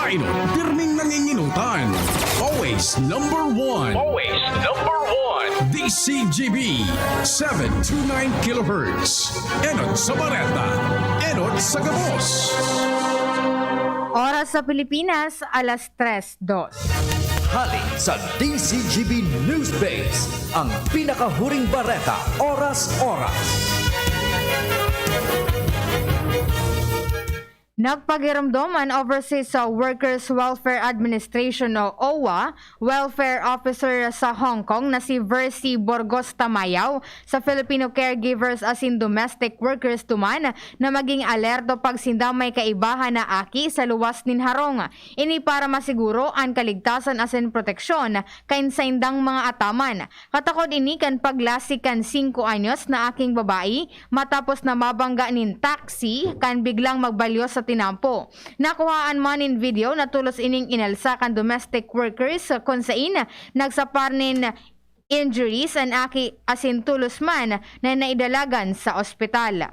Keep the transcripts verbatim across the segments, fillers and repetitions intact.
Enot, pirming nanginginutan. Always number one. Always number one. D C G B, seven two nine kilohertz. Enot sa Bareta. Enot sa Gabos. Oras sa Pilipinas, alas tres dos. Hali sa D C G B Newsbase, ang pinakahuring bareta, oras-oras. Nagpagiromdom an Overseas Workers Welfare Administration o OWWA welfare officer sa Hong Kong na si Versi Burgos Tamayaw sa Filipino caregivers asin domestic workers duman na maging alerto pag sinda may kaibahan na aki sa luwas nin harong. Ini para masiguro an kaligtasan asin proteksyon kan saindang mga ataman. Katakod ini kan paglasig kan singko anyos na aking babayi matapos na mabangga nin taxi kan biglang magbalyo sa tinampo. Nakuhaan man nin video na tolos ining inalsa kan domestic workers kun sain nagsapar nin injuries an aki asin tolos man na naidalagan sa ospital.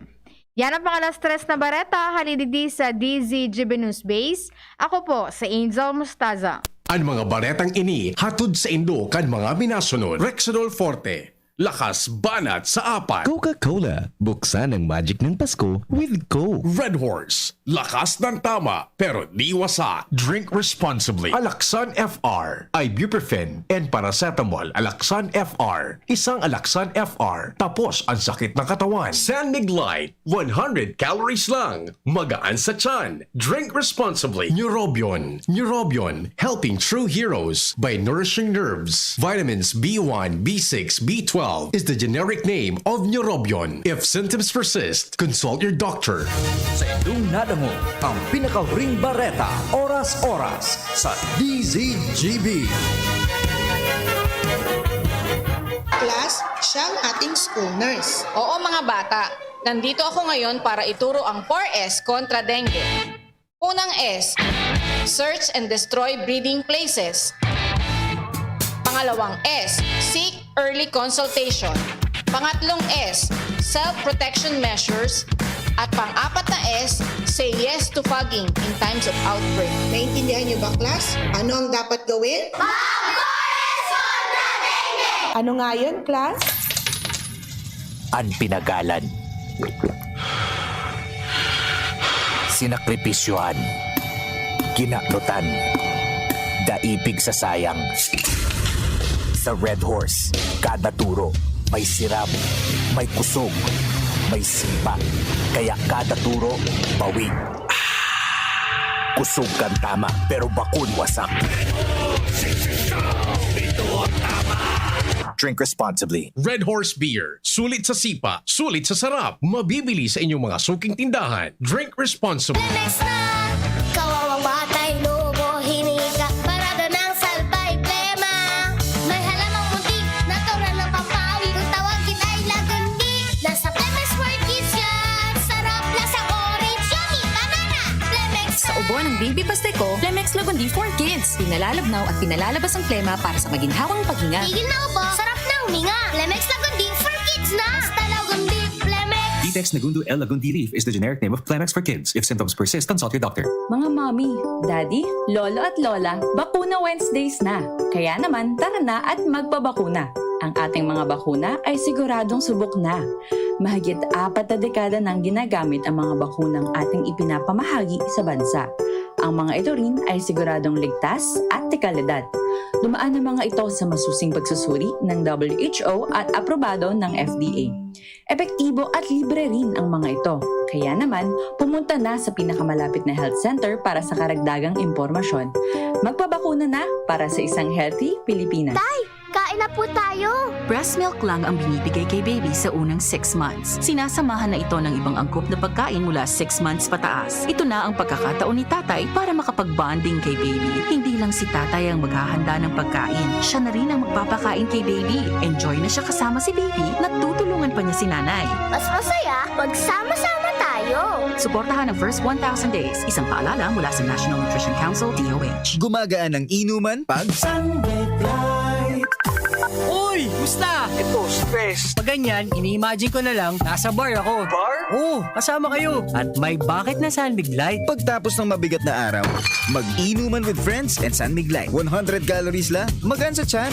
Yan ang pang alas tres na bareta, hali digdi sa D Z G B News Base. Ako po si Angel Mostaza. An mga baretang ini hatod saindo kan mga minasunod: Rexidol Forte, lakas banat sa apat. Coca-Cola, buksan ang magic ng Pasko with Coke. Red Horse, lakas ng tama pero di wasak. Drink responsibly. Alaxan F R, ibuprofen, and paracetamol. Alaxan F R, isang Alaxan F R, tapos ang sakit ng katawan. San Mig Light, one hundred calories lang. Magaan sa tiyan. Drink responsibly. Neurobion. Neurobion, helping true heroes by nourishing nerves. Vitamins B one, B six, B twelve is the generic name of Neurobion. If symptoms persist, consult your doctor. Sa indong nadangog, ang pinakahuring bareta, oras-oras, sa D Z G B. Class, siya ang ating school nurse. Oo, mga bata. Nandito ako ngayon para ituro ang four S kontra dengue. Unang S, search and destroy breeding places. Pangalawang S, seek early consultation. Pangatlong S, self-protection measures. At pang-apat na S, say yes to fogging in times of outbreak. Naintindihan niyo ba, class? Ano ang dapat gawin? Mag-four S kontra dengue! Ano nga yun, class? An pinagalan. Sinakripisyohan. Kinadotan. Daipig sa sayang. Sa Red Horse, kada turo, may sirab, may kusog, may sipa. Kaya kada turo, pawig. Kusog kan tama, pero bakun wasak. Drink responsibly. Red Horse Beer. Sulit sa sipa, sulit sa sarap. Mabibili sa inyong mga suking tindahan. Drink responsibly. Lemex na! Kawawang batay, lobo, hinika, parada ng salbay, plema. May halamang munti, natural na pampawi. Kung tawagin ay lagundi, nasa Lemex World Kids yan. Sarap, lasang orange, yummy, banana. Lemex Sa ubo ng baby Pasteco, Lemex Lagundi for Kids. Pinalalabnaw at pinalalabas ang plema para sa maginhawang paghinga. Tigil na ubo, sarap na huminga. Lemex Lagundi for Kids na. Basta Lagundi, Lemex. Ditex Nagundo L Lagundi Leaf is the generic name of Clemex for Kids. If symptoms persist, consult your doctor. Mga mommy, daddy, lolo at lola, bakuna Wednesdays na. Kaya naman, tara na at magpabakuna. Ang ating mga bakuna ay siguradong subok na. Mahigit apat na dekada nang ginagamit ang mga bakunang ating ipinapamahagi sa bansa. Ang mga ito rin ay siguradong ligtas at de kalidad. Dumaan ang mga ito sa masusing pagsusuri ng W H O at aprobado ng F D A. Epektibo at libre rin ang mga ito. Kaya naman, pumunta na sa pinakamalapit na health center para sa karagdagang impormasyon. Magpabakuna na para sa isang healthy Pilipinas. Tay, kain na po tayo! Breast milk lang ang binibigay kay baby sa unang six months. Sinasamahan na ito ng ibang angkop na pagkain mula six months pataas. Ito na ang pagkakataon ni tatay para makapag-bonding kay baby. Hindi lang si tatay ang maghahanda ng pagkain. Siya na rin ang magpapakain kay baby. Enjoy na siya kasama si baby, natutulungan pa niya si nanay. Mas masaya pag sama-sama tayo! Suportahan ang first one thousand days. Isang paalala mula sa National Nutrition Council, D O H. Gumagaan ang inuman pag Uy! Musta? Ito, stress. Pag ganyan, ini-imagine ko na lang, nasa bar ako. Bar? Oo, kasama kayo. At may bakit na San Mig Light. Pagtapos ng mabigat na araw, mag-inuman with friends and San Mig Light. One hundred calories lang, magaan sa tiyan.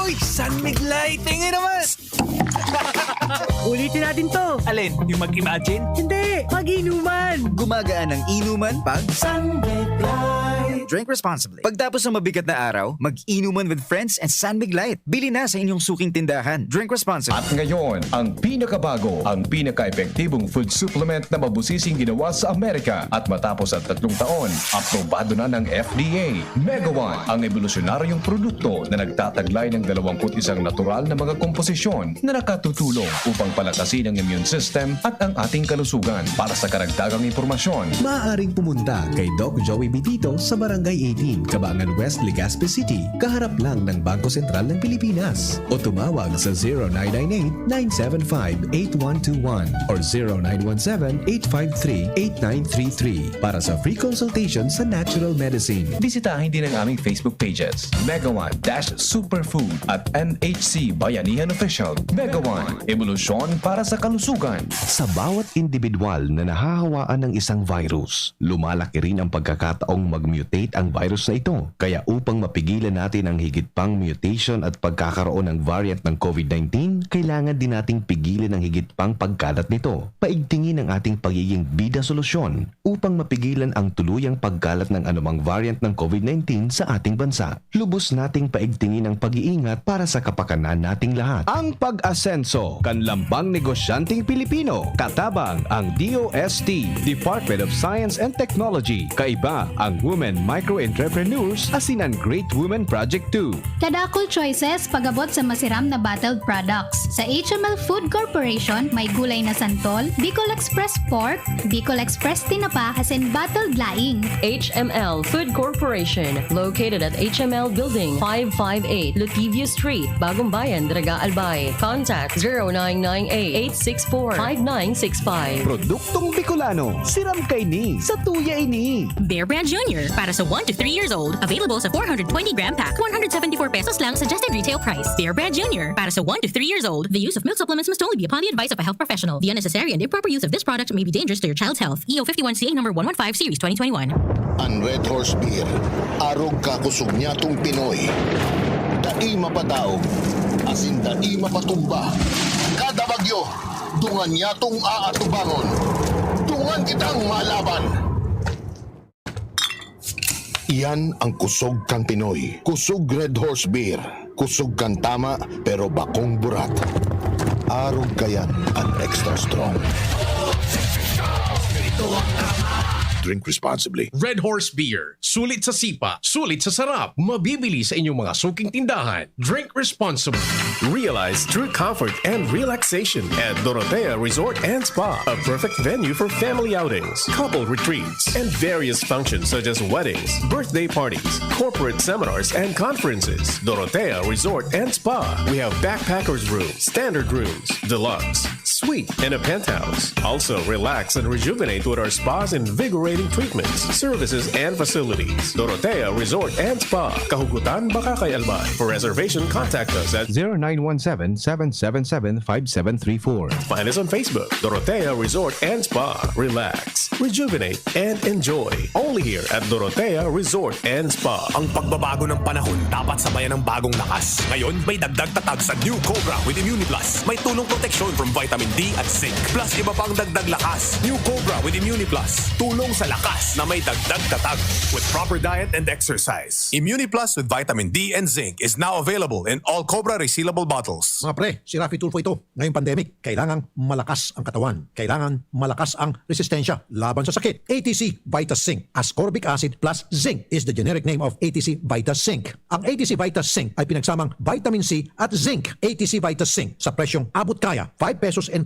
Uy! San Mig Light! Tingin naman! Ulitin natin to. Alin? Yung mag-imagine? Hindi, mag-inuman. Gumagaan ang inuman pag San Mig Light. Drink responsibly. Pagtapos ng mabigat na araw, mag-inuman with friends and San Mig Light. Bili na sa inyong suking tindahan. Drink responsibly. At ngayon, ang pinakabago, ang pinaka-epektibong food supplement na mabusising ginawa sa Amerika. At matapos ang tatlong taon, aprobado na ng F D A. Mega One, ang ebolusyonaryong produkto na nagtataglay ng dalawampu't isang natural na mga komposisyon na nakatutulong upang palakasin ang immune system at ang ating kalusugan. Para sa karagdagang impormasyon, maaaring pumunta kay Doc Joey Bitito sa Barangay eighteen, Cabangan West, Legazpi City, kaharap lang ng Bangko Sentral ng Pilipinas. O tumawag sa zero nine nine eight, nine seven five, eight one two one or zero nine one seven, eight five three, eight nine three three para sa free consultation sa natural medicine. Bisitahin din ang aming Facebook pages, Mega One dash Superfood at M H C Bayanihan Official. Mega One, ebolusyon para sa kalusugan. Sa bawat indibidwal na nahahawaan ng isang virus, lumalaki rin ang pagkakataong mag-mutate ang virus na ito. Kaya upang mapigilan natin ang higit pang mutation at pagkakaroon ng variant ng COVID nineteen, kailangan din nating pigilan ang higit pang pagkalat nito. Paigtingin ang ating pagiging bida solusyon upang mapigilan ang tuluyang pagkalat ng anumang variant ng COVID nineteen sa ating bansa. Lubos nating paigtingin ang pag-iingat para sa kapakanan nating lahat. Ang pag-asenso kan lambang negosyanteng Pilipino, katabang ang D O S T, Department of Science and Technology, kaiba ang Women Micro Entrepreneurs asin an Great Women Project two. Kadakul Choices pag-abot sa masiram na bottled products. Sa H M L Food Corporation, may gulay na santol, Bicol Express Pork, Bicol Express Tinapa, asin bottled laing. H M L Food Corporation, located at H M L Building, five five eight, Lotivio Street, Bagong Bayan, Daraga, Albay. Contact zero nine nine eight, eight six four, five nine six five. Produktong Bicolano, siram kaini, satuya ini. Bear Brand Junior, para sa one to three years old. Available sa four hundred twenty gram pack, one hundred seventy-four pesos lang suggested retail price. Bear Brand Junior, para sa one to three years old. The use of milk supplements must only be upon the advice of a health professional. The unnecessary and improper use of this product may be dangerous to your child's health. E O fifty-one C A number one one five series twenty twenty-one. An Red Horse Beer, arog kakosog niyatong Pinoy. Dai mapadaog, asin dai mapatumba. Kada bagyo, dungan niyatong aatubangon. Dungan kitang malaban. Iyan ang kusog kan Pinoy. Kusog Red Horse Beer. Kusog kan tama, pero bakong burat. Arog kayan an extra strong. Drink responsibly. Red Horse Beer. Sulit sa sipa, sulit sa sarap. Mabibili sa inyong mga suking tindahan. Drink responsibly. Realize true comfort and relaxation at Dorotea Resort and Spa, a perfect venue for family outings, couple retreats, and various functions such as weddings, birthday parties, corporate seminars, and conferences. Dorotea Resort and Spa. We have backpackers room, standard rooms, deluxe, suite, and a penthouse. Also, relax and rejuvenate with our spa's invigorating treatments, services, and facilities. Dorotea Resort and Spa, Kahugutan, Bacacay, Albay. For reservation, contact us at zero nine one seven, seven seven seven, five seven three four. Find us on Facebook, Dorotea Resort and Spa. Relax, rejuvenate, and enjoy. Only here at Dorotea Resort and Spa. Ang pagbabago ng panahon dapat sabayan ng bagong lakas. Ngayon, may dagdag tatag sa New Cobra with Immuniplus. May tulong proteksyon from vitamin D at zinc. Plus, iba pang dagdag lakas. New Cobra with Immuniplus. Tulong sa lakas na may dagdag tatag. With proper diet and exercise. Immuniplus with vitamin D and zinc is now available in all Cobra resealable bottles. Mga pre, si Raffy Tulfo ito. Ngayong pandemic, kailangang malakas ang katawan. Kailangan malakas ang resistensya laban sa sakit. A T C Vita Zinc. Ascorbic acid plus zinc is the generic name of A T C Vita Zinc. Ang A T C Vita Zinc ay pinagsamang vitamin C at zinc. A T C Vita Zinc sa presyong abot kaya, five pesos and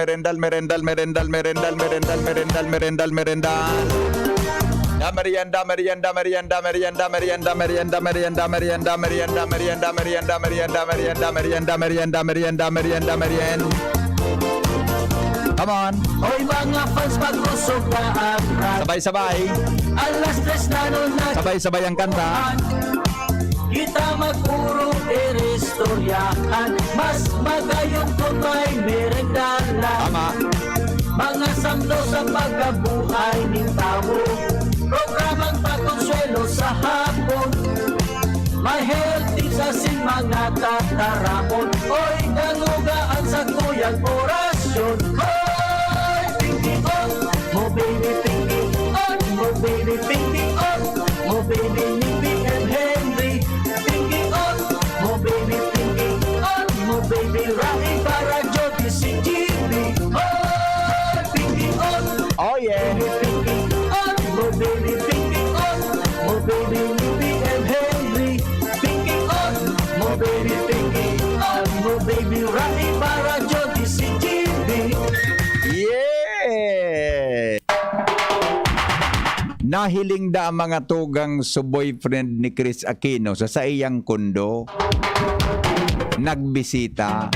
merendal, merendal, merendal, merendal, merendal, merendal, merendal, merendal. Da merienda, merienda, merienda, merienda, merienda, merienda, merienda, merienda, merienda, merienda, merienda, merienda, merienda, merienda, merienda, merienda, merienda, merienda, merienda. Come on. Oy, mga fans, pag-usog na ang rat. Sabay-sabay. Alas tres na nun na. Sabay-sabay ang kanta. Kita magpuro iristoryahan. Mas magayon kung may merenda na. Tama. Mga samdo sa pagkabuhay ning tawo. Programang pakonsuelo sa hapon. May healthy sa sing mga tataramon. Oy, dangoga ang sakuyang orasyon. Oy, Pinky on, mo baby Pinky on, mo baby Pinky on, mo baby ni P M Henry. Pinky on, mo baby Pinky on, mo baby Rafi para Jody si G B. Oy, Pinky on, Oh, yeah. Pinky on, mo baby Pinky on, mo baby ni P M Henry. Pinky on, mo baby Pinky on, mo baby Rafi para Jody si G B. Yeah! Nahiling da ang mga tugang sa boyfriend ni Chris Aquino sa saiyang kondo. Nagbisita.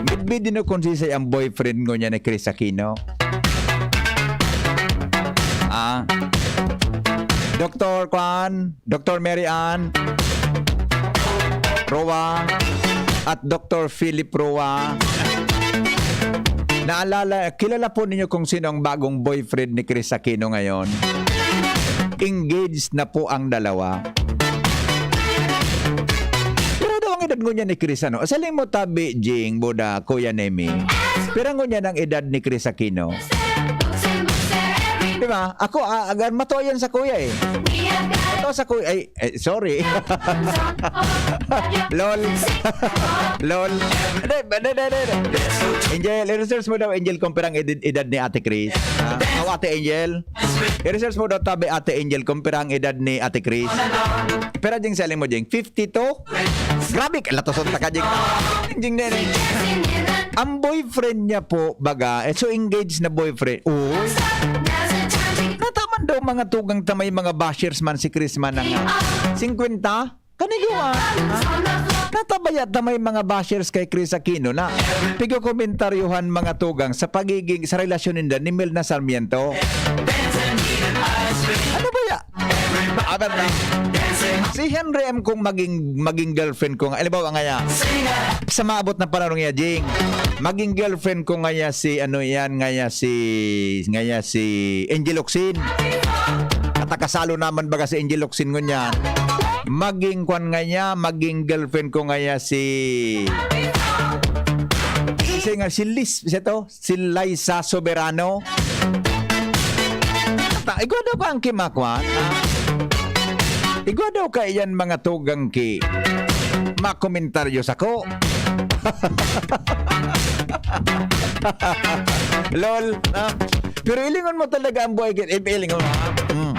Midbid din kung sisay ang boyfriend ngunyan ni Chris Aquino. Ah. Doktor Kwan, Doktor Mary Ann Roa, at Doktor Philip Roa. Naalala, kilala po ninyo kung sino ang bagong boyfriend ni Chris Aquino ngayon? Engaged na po ang dalawa. Pero daw ang edad ngunyan ni Chris, ano? Sa ling mo tabi, Jing, Buda, Kuya Nemi. Pero ngunyan ang edad ni Chris Aquino. Di ba? Ako, ah, agan mato yan sa kuya eh. Ito sa kuya, ay, eh, sorry. Lol. Lol. Hindi, hindi, hindi, hindi. Angel, i-research mo daw, Angel, kung pirang edad, edad ni Ate Chris. Ha? O, Ate Angel. I-research mo daw, tabi, Ate Angel, kung pirang edad ni Ate Chris. Pira, Jing, sa ling mo, Jing? Fifty-two? Grabe, kalatoson ta ka, Jing. Jing, nene. Ang boyfriend niya po, baga, eh, so engaged na boyfriend. Uy. Nataman daw mga tugang ta may mga bashers man si Chris man na nga. Singkwenta? Kanigwa. Ha? Natabaya ta may mga bashers kay Chris Aquino na pigkokomentaryohan mga tugang sa pagiging, sa relasyon ninda ni Melna Sarmiento. Ano ba ya? Aber na. Si Henry M kung maging, maging girlfriend ko nga. Halimbawa nga ya, sa maabot na panahon nga, Jing, maging girlfriend ko nga ya si, ano yan, nga ya si, nga ya si Angel Locsin. Katakasalo naman baga si Angel Locsin ngunyan. Maging kwan nga ya, maging girlfriend ko nga ya si, si nga, si Liz, siya to? Si Liza Soberano. Ta, igwa daw ka ang kimakwa, ha? Igwa daw ka iyan mga tugang ki makomentaryo sako. Lol, ah. Pero ilingon mo talaga ang buhay, eh, ilingon mo, ha? Mm.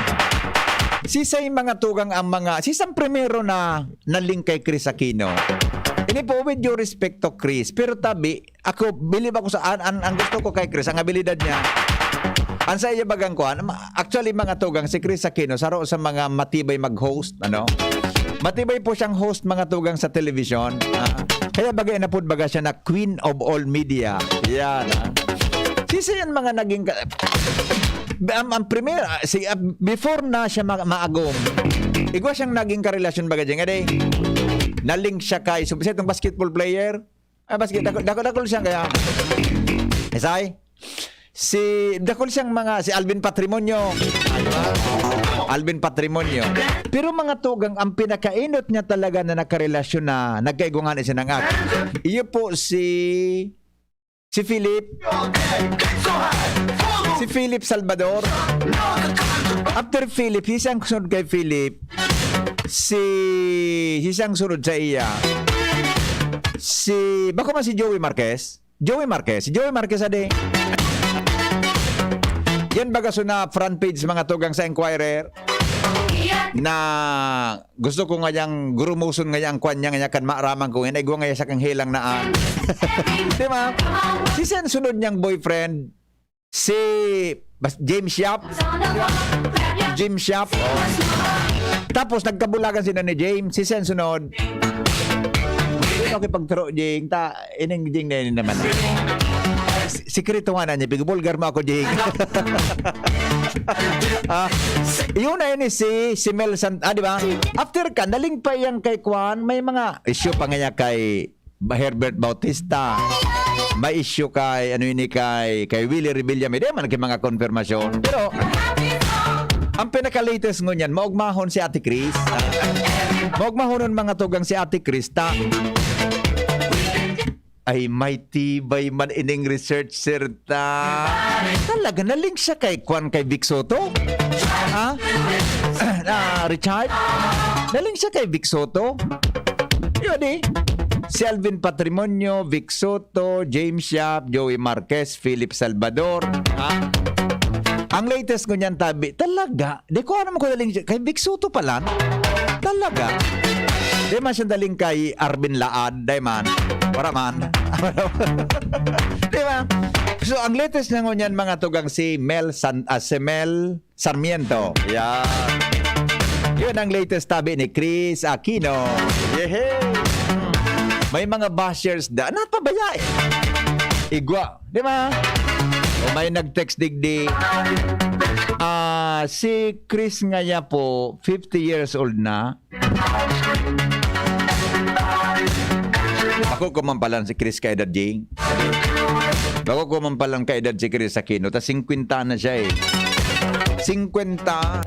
Sisay mga tugang ang mga, sisang primero na naling kay Chris Aquino? Ini po, with due respect to Chris, pero tabi, ako, bilib ako sa, an, an, ang gusto ko kay Chris, ang abilidad niya, ang sa iya bagang kuan, ma-, actually, mga tugang, si Chris Aquino, saro sa mga matibay mag-host, ano? Matibay po siyang host, mga tugang, sa television. Ah, kaya bagay na po baga siya na queen of all media. Yan, ah. Sisay ang mga naging ka-, ang, ang premier, ah, si, ah, before na siya ma-, maagom, igwa siyang naging karelasyon baga dyan. Ade, na-link siya kay, so, itong basketball player, ah, basket, dako, dako, dako siya kaya. Esay? Si, dakul siyang mga, si Alvin Patrimonio. Alvin Patrimonio. Pero mga tugang, ang pinakainot niya talaga na nakarelasyon na nagkaigwa nga ni sinangag. Iyo po si, si Philip. Si Philip Salvador. After Philip, sisang sunod kay Philip, si, sisang sunod sa iya. Si, bako man si Joey Marquez? Joey Marquez. Si Joey Marquez, ade. Yan baga so na front page, mga tugang, sa Inquirer, na gusto ko ngayang gurumuson ngayang kwan niya, ngaya kan maaraman ko, ngaya igwa ngaya sa kang helang na, ah. Di ba? Si Sen sunod niyang boyfriend, si bas-, James Yap. James Yap. Tapos nagkabulagan sila ni James. Si Sen sunod. Hindi ko kipagturo, Jing. Ta, ining Jing na yun naman. S-, sikreto nga na niya. Pigubulgar mo ako, Jing. Ah, yun na yun si, si Mel Sant-, ah, di ba? After ka, naling pa yan kay Kwan, may mga issue pa nga niya kay Herbert Bautista. May issue kay, ano ini, kay, kay Willie Revillame. Di man kay mga konfirmasyon. Pero, ang pinaka-latest ngunyan, maugmahon si Ate Chris. Ah, maugmahonon mga tugang si Ate Chris. Ta, ay, may tibay man ining researcher ta. Talaga, na-link siya kay Kwan, kay Vic Soto? Ha? Ah, Richard? Na-link siya kay Vic Soto? Yun eh. Si Alvin Patrimonio, Vic Soto, James Yap, Joey Marquez, Philip Salvador. Ha? Ang latest ko niyan, tabi, talaga, di ko alam kung naling siya. Kay Vic Soto pala? Talaga? Di man siya daling kay Arvin Laad, di man. Wala man. Di ba? So, ang latest na ngunyan, mga tugang, si Mel San-, ah, si Mel Sarmiento. Yan. Yun ang latest tabi ni Chris Aquino. Yehey! May mga bashers da. Napabaya eh. Igwa. Di ba? O may nag-text digdi. Ah, si Chris ngaya po, fifty years old na. Ako ko man palan si Chris kaedad, Jing. Bako ko man palang kaedad si Chris Aquino, ta singkwenta na siya eh. Singkwenta.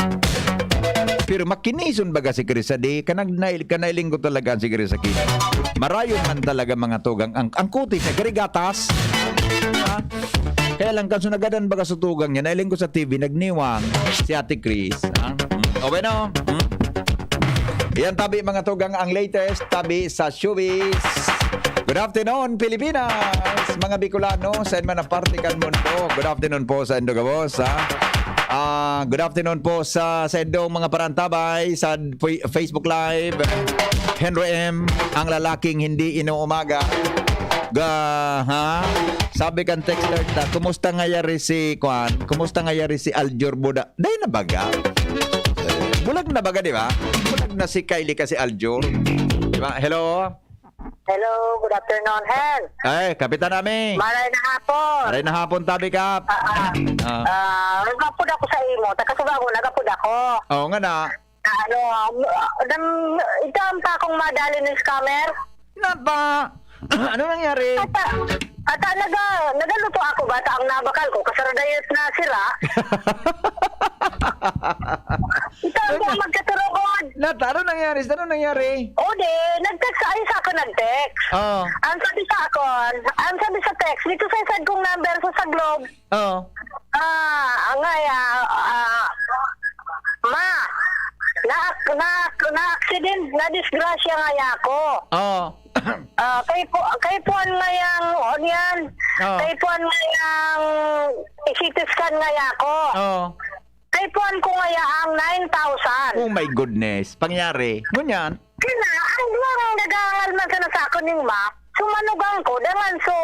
Pero makinison baga si Chris, adi, kanag-, nail-, kanailing ko talaga si Chris Aquino. Marayon man talaga mga tugang. Ang, ang kutis niya, garigatas. Ha? Kaya lang, kanso nagadan baga sa tugang niya, nailing ko sa T V, nagniwang si Ate Chris. Ha? Hmm. O, bueno. Hmm. Yan tabi, mga tugang, ang latest tabi sa showbiz. Good afternoon, Pilipinas! Mga Bicolano, sa man ang parte kan mundo. Good afternoon po sa indo gabos, ha? Ah, good afternoon po sa, sa indong mga parantabay sa F-, Facebook Live. Henry M, ang lalaking hindi inuumaga. Ga, ha? Sabi kan texter ta, "Kumusta ngayari si, kwan? Kumusta ngayari si Aljur Buda?" Dai na baga? Bulag na baga, di ba? Bulag na si Kylie kasi Aljur. Di ba? Hello? Hello, good afternoon, Hel. Ay, Kapitan Aming. Maray na hapon. Maray na hapon, tabi, Kap. Ah, ah. Ah. Ah, nagapod ako sa imo. Taga Subago, nagapod ako. Oo nga na. Ano, ah, dam-, ito ang pa akong madali ng scammer. Napa? Ano nangyari? Ata, ata naga-, nagaluto ako, bata ang nabakal ko, kasara diet na sira. Ikaw, hindi ako magkaturugod. Nata, ano nangyari? Ano nangyari? O di, nag-text, ay, sa ako nag-text. Oo. Ang sabi sa akon, ang sabi sa text, dito sa isad kong number sa Saglog, Oo. Ah, angay, ah, ah, ma, na, na, na-accident, na-disgrasya ngaya ako. Oo. Ah, kay Pu-, kay Puan ngayang, ano yan? Oh. Kay Puan ngayang i-C T scan ngaya ako. Oh. Kay Puan ko ngaya ang nine thousand. Oh my goodness. Pangyari. Ngunyan? Kaya na, ang duwang nagangal man sana sa ako ning ma, sumanugang ko, dangan so,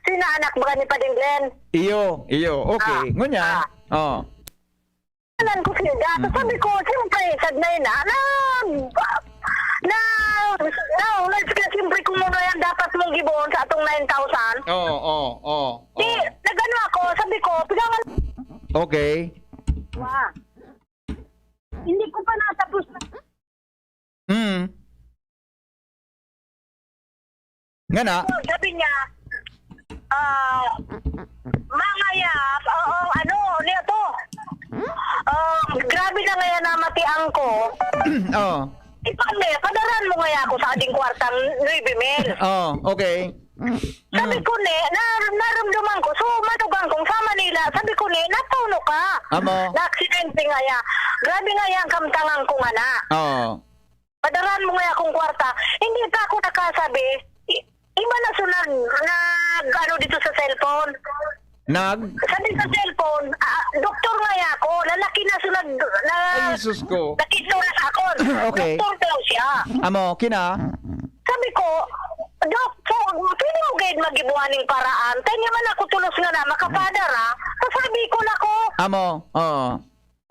sinaanak ba ni Pading Glenn? Iyo, iyo. Okay. Ah, Ngunyan? ah. Oh. Alam ko siya, dapat Mm. sabi ko, siyempre, sad na yun, ah, na, na, na, na, kaya siyempre kung ano yan, dapat mong gibohon sa atong nine thousand. Oo, oo, oo, Di, oo. nag-ano ako, sabi ko, pinangal- Okay. Wa. Hindi ko pa natapos na. Mm. Ngana? Sabi niya, ah, "Mangayap, oo, ano, niya to? Ah, grabe na ngayon na matiang ko." Oh. Ipag niya, padaran mo ngaya ako sa ading kwartang nuebe mil. Oh, okay. Sabi Mm. ko ni, na, naramdaman ko, so, manugang kong sa Manila, sabi ko ni, "Napauno ka." Amo. Na aksidente ngaya. Grabe ngaya ang kamtangan ko ngana. Oo. Padaran mo ngaya akong kwarta. Hindi pa ako nakasabi. I-, iba na sunod, nag, ano, dito sa cellphone. Nag? Sabi sa cellphone, ah, doktor ngaya ako. Lalaki na sunod, na, Ay, Jesus ko. nakisura sa akon. Okay. Doktor daw siya. Amo, kina? Sabi ko, "Dok, so, pwede mo gayud magibuhan ning paraan? Kanya man ako tulos nga na makapadara." Sasabi ko na ko. Amo, oo.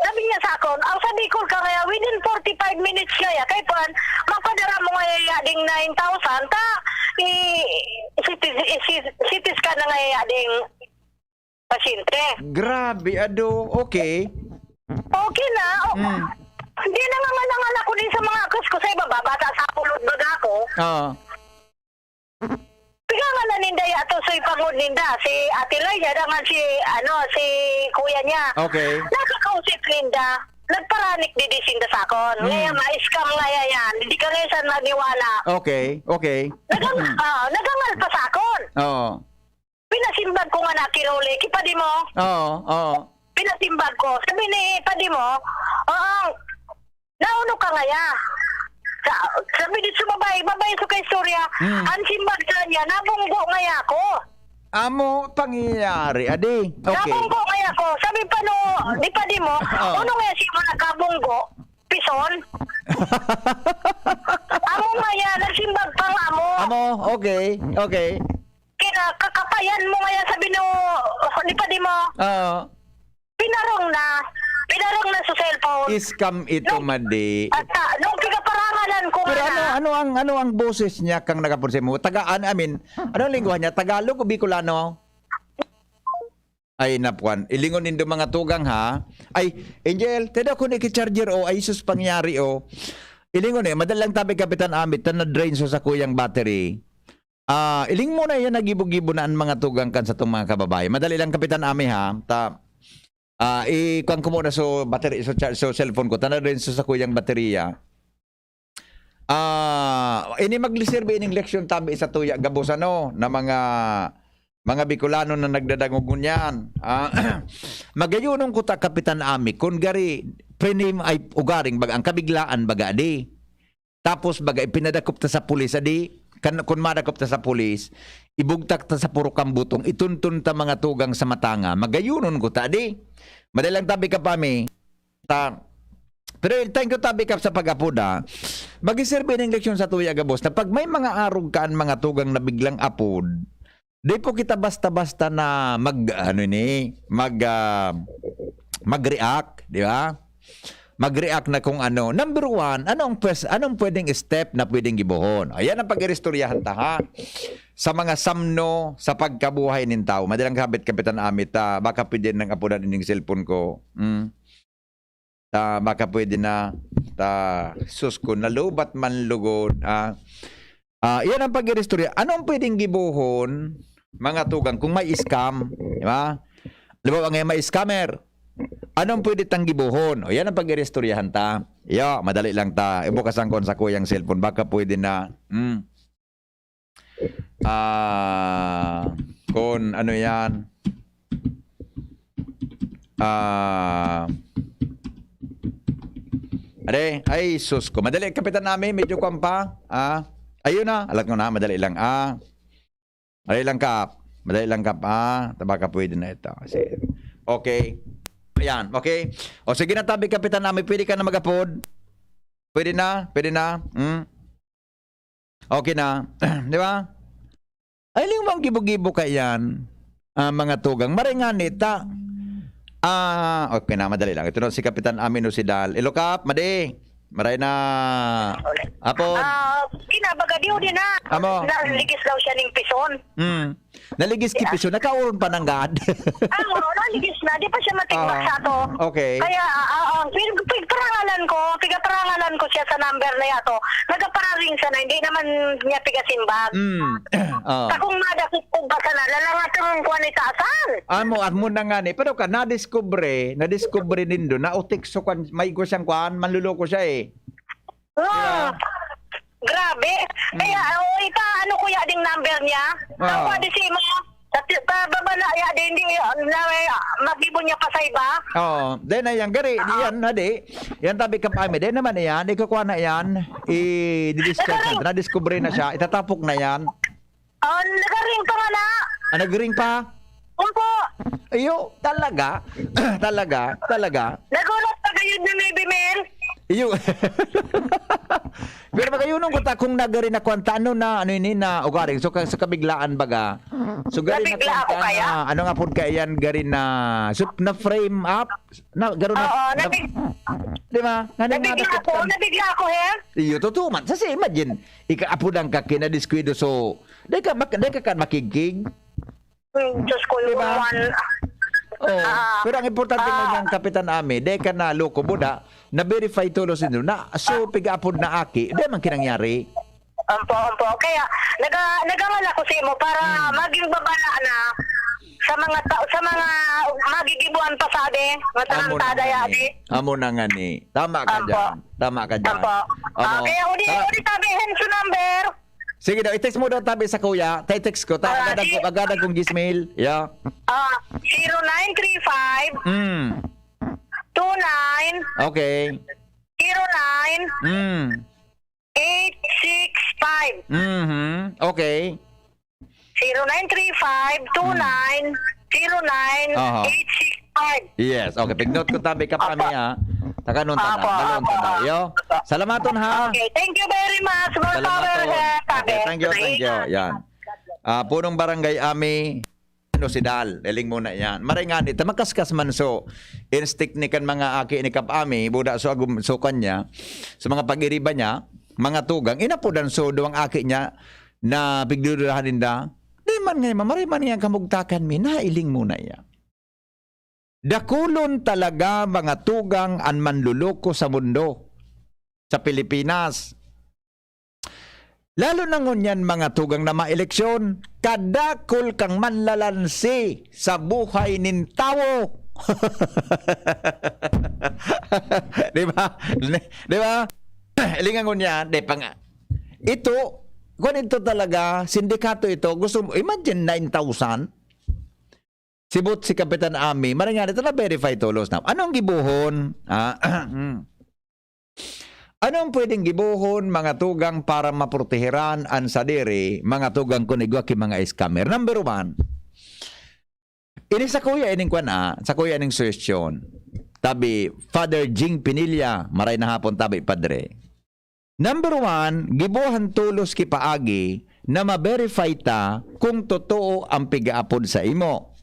Sabi niya sa akon, "Ang sa Bicol ka ngaya, within forty-five minutes ngaya, kay kuan, mapadara mo ngaya ding nine thousand, ta, i-, i-C T, i-C-, C T scan na ngaya ding pasyente." Grabe, ado. Okay. Okay na. O, Hmm. hindi na nga malangan ako din sa mga akos ko sa iba, babata sa pulot baga ako. Oo. Pinangalan ninda ya to, soy pangod ninda, si Ate Liza, dangan si, ano, si kuya niya. Okay. Nakakausip ninda, nagparanik didi sinda sa akon. Mm. Ngayon, ma-scam nga ya yan. Hindi ka ngayon saan maniwala. Okay, okay. Nagang-, Mm. ah, nagangal pa sa akon. Oo. Pinasimbag ko nga na ki Rolly, ki Padimo. Oo, oo. Pinasimbag ko. Sabi ni Padimo, "Oo, nauno ka ngaya?" Sa-, sabi ni sa babae, babae sa kaistorya, Hmm. ang simbag sa niya, "Nabunggo ngaya ako." Amo pangyayari, adi. Okay. "Nabunggo ngaya ako." Sabi pa no, ni Padimo, Oo. "Ano ngaya siya mo nakabunggo? Pison?" Amo ngaya, nagsimbag pa nga mo. Amo, okay, okay. Kina, kakapayan mo ngaya, sabi no, ni Padimo. Oo. Pinarong na. Pinarong na sa cellphone. Scam ito, Nung, madi. At, ah, nung pinaparangalan ko Pero nga ano, na. ano ang, ano ang boses niya kang nakaponse mo? Taga, an-, I mean, anong lingwahe niya? Tagalog o Bicolano? Ay, napuan. Ilingon nindo mga tugang, ha? Ay, Angel, tada ko ni ki-charger, oh. Ay, sus, pangyari, oh. Ilingon eh, madali lang tabi, Kapitan Amit, ta na-drain so sa kuyang battery. Ah, iling mo na yan, nagibo-gibo na ang mga tugang kan sa tong mga kababayan. Madali lang, Kapitan Ami, ha? Ta, ah, i-, kuwan ko muna so battery, so cha-, so cellphone ko. Tana rin so sa kuyang baterya. Ah, ini maglisirbi ining leksyon tabi sa tuya gabos ano, na mga, mga Bicolano na nagdadangog ngunyan. Ah, magayunon ko ta, Kapitan Ami, kun gari, prenim ay ugaring baga, ang kabiglaan baga di. Tapos baga ipinadakop ta sa pulis, adi, kan, kun madakop ta sa pulis, ibugtak ta sa purok ang butong, itunton ta mga tugang sa matanga, magayunon ko ta, adi. Madalang tabi ka pa, mi. Ta, pero thank you, tabi ka sa pag-apod, ah. Magiserbi ning leksyon sa tuya, gabos, na pag may mga arog kaan mga tugang na biglang apod, di po kita basta-basta na mag, ano ni, mag, ah, mag-react, di ba? Mag-react na kung ano. Number one, ano ang pwes-, anong pwedeng step na pwedeng gibohon? Ayan ang pag-iristoryahan ta, ha? Sa mga samno, sa pagkabuhay nin tawo. Madalang habit, Kapitan Amit, ah, baka pwede nang apunan ining cellphone ko. Hmm. Ta, baka pwede na, ta, sus ko, nalubat man lugod, ah. Ah, iyan ang pag-iristorya. Anong pwedeng gibohon, mga tugang, kung may scam, di ba? Halimbawa, ngayon may scammer. Anong pwede tang gibohon? O, yan ang pag-iristoryahan ta. Yo, madali lang ta. Ibukas ang kon sa kuyang cellphone. Baka pwede na. Hmm. Ah, kon ano yan? Ah, are, ay, sus ko. Madali, Kapitan Ami, medyo kwan pa. Ah, Ayun na, alat ko na, madali lang. Ah, madali lang, Kap. Madali lang, Kap. Ah, tabaka pwede na ito. Kasi, okay. Ayan, okay. O sige na, tabi, Kapitan Ami, pwede ka na mag-apod. Pwede na, pwede na. Hmm? Okay na. Di ba? Ay, ling mong gibo-gibo ka yan, ah, mga tugang. Maray nga nita. Ah, okay na, madali lang. Ito na si Kapitan Amin Osidal. Ilokap, madi. Maray na. Apo. Ah, kinabaga, di ho din na. Amo. Naligis daw siya ning pison. Hmm. Naligis ki pison. Nakauron pa nanggad. Ah, oo, naligis na. Di pa siya matigmas Ah, sa to. okay. Kaya, ah, ah, ah, pig-, pigparangalan ko, pigaparangalan ko siya sa number na yato. Nagapararing siya na, hindi naman niya pigasimbag. Mm. Ah. Takong madakit ko ba sana, lalangatang ko ni taasan. Amo, amo na nga ni. Pero ka, nadiskubre, nadiskubre nindo, na utik so kwan, may ko siyang kwan, manluloko siya eh. Ah, Di ba? Grabe. Mm. Kaya, oh, ipa-ano ko ya ding number niya? Ah. Ang pwede si mo, sa ti-, pababa na ya din, di, na, magibo niya pa sa iba? Oo. Then, ayan, gari, Ah. yan, na di. Yan, tabi ka pa, Ami. Then naman, yan, ikukuha na yan. I-discuss Nagaring- na. Nadiskubre na siya. Itatapok na yan. Oh, nagaring pa nga na. Ah, nagaring pa? Opo. Iyo, talaga? Talaga? Talaga? Nagulat pa kayo na may bimil? Iyo. Pero magayunon ko ta kung nagari na kwanta, ano na, ano ini na, ugaring. So, ka-, sa kabiglaan baga. So, gari na Nabigla ako kwanta kaya? na, ano nga po kaya yan, gari na, so, na frame up? Na, garo na, Oo, na, nabig- di ba? Nga na nga Nabigla ako, nakita- nabigla ako, he. Iyo, totoo man. Kasi imagine, ika-, apo lang ka, kinadiskuido, so, di ka, mak-, di ka, ka makigkig. Hmm, Diyos ko, Di ba? yung one, Oo. ah, Pero ang importante mo ah. niyang Kapitan Ami, di ka na loko buda, na-verify tulos nyo na, so, piga-apod na aki, di man kinangyari. Ampo, ampo. Kaya, naga-, nagangal ako sa imo para Hmm. maging babala na sa mga ta-, sa mga magigibuan pa sa adi, mga Amo na tarantado nga ya ni. adi. Amo na nga ni. Tama ka Ampo. dyan. Tama ka dyan. Ampo. Amo. Ah, kaya uli, Tama. uli tabi, hence number. Sige daw, i-text mo daw tabi sa kuya. Tay text ko. Ta, Ah, agadan di- ko, agadan kong Gismail. Yeah. Ah, zero nine three five, Mm. two nine, Okay. zero nine, Mm. eight six five. Mhm. Okay. Zero nine three five, two nine, zero nine, eight six five. Aha. Yes. Okay. Pig-note ko tabi ka pa Apa. niya. Takanon ta Apa, na. Balon ta apa. na. Yo. Apa. Salamaton ha. Okay. Thank you very much. More power, Salamaton. sir. Okay. Tabi. Thank you. Thank you. Salamat. Yan. Ah, punong barangay Ami. Ano si Dal, eling mo na yan. Maray nga dito, makaskas man so, instinct ni kan mga aki ni Kap Ami, buda so agum-, so kanya, sa mga pag-iriba niya, mga tugang, inapodan so duwang aki niya na pigdudurahan ninda. Di man ngayon, mamaray man ngayon kamugtakan mi, nailing mo na yan. Dakulon talaga, mga tugang, an manloloko sa mundo, sa Pilipinas. Lalo na ngunyan, mga tugang, na maeleksyon, kadakul kang manlalansi sa buhay nin tawo. Di ba? Di ba? Lingan ngunyan, di pa nga. Ito, kung ito talaga, sindikato ito, gusto mo, imagine nine thousand? Sibot si Kapitan Ami, maray nga dito na-verify tolos na. Anong gibohon? Ah, hmm. Anong pwedeng gibohon, mga tugang, para maproteheran an sadiri, mga tugang, kun igwa ki mga scammer? Number one, ini sa kuya ining kwan, ah, sa kuya ining suhestyon. Tabi, Father Jing Pinilla, maray na hapon, tabi, Padre. Number one, gibohan tolos ki paagi na ma-verify ta kung totoo ang pigaapod sa imo.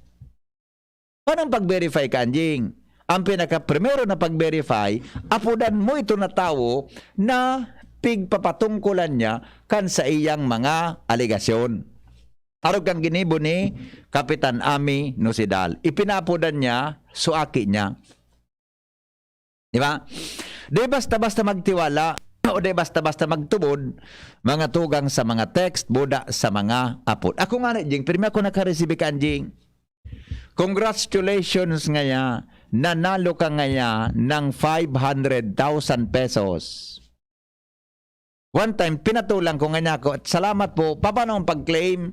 Paanong pag-verify ka, Anjing? Ang pinaka-primero na pag-verify, apodan mo ito na tawo na pigpapatungkulan niya kan sa iyang mga alegasyon. Arog kang ginibo ni Kapitan Ami Nosidal. Ipinapodan niya, so aki niya. Di ba? Di basta-basta magtiwala o di basta-basta magtubod, mga tugang sa mga text, buda sa mga apod. Ako nga na, Jing, pirmi ako nakareceive kan Jing. Congratulations ngaya, nanalo ka ngaya ng five hundred thousand pesos. One time, pinatulang ko nga niya ako, "Salamat po, paano ang pag-claim?"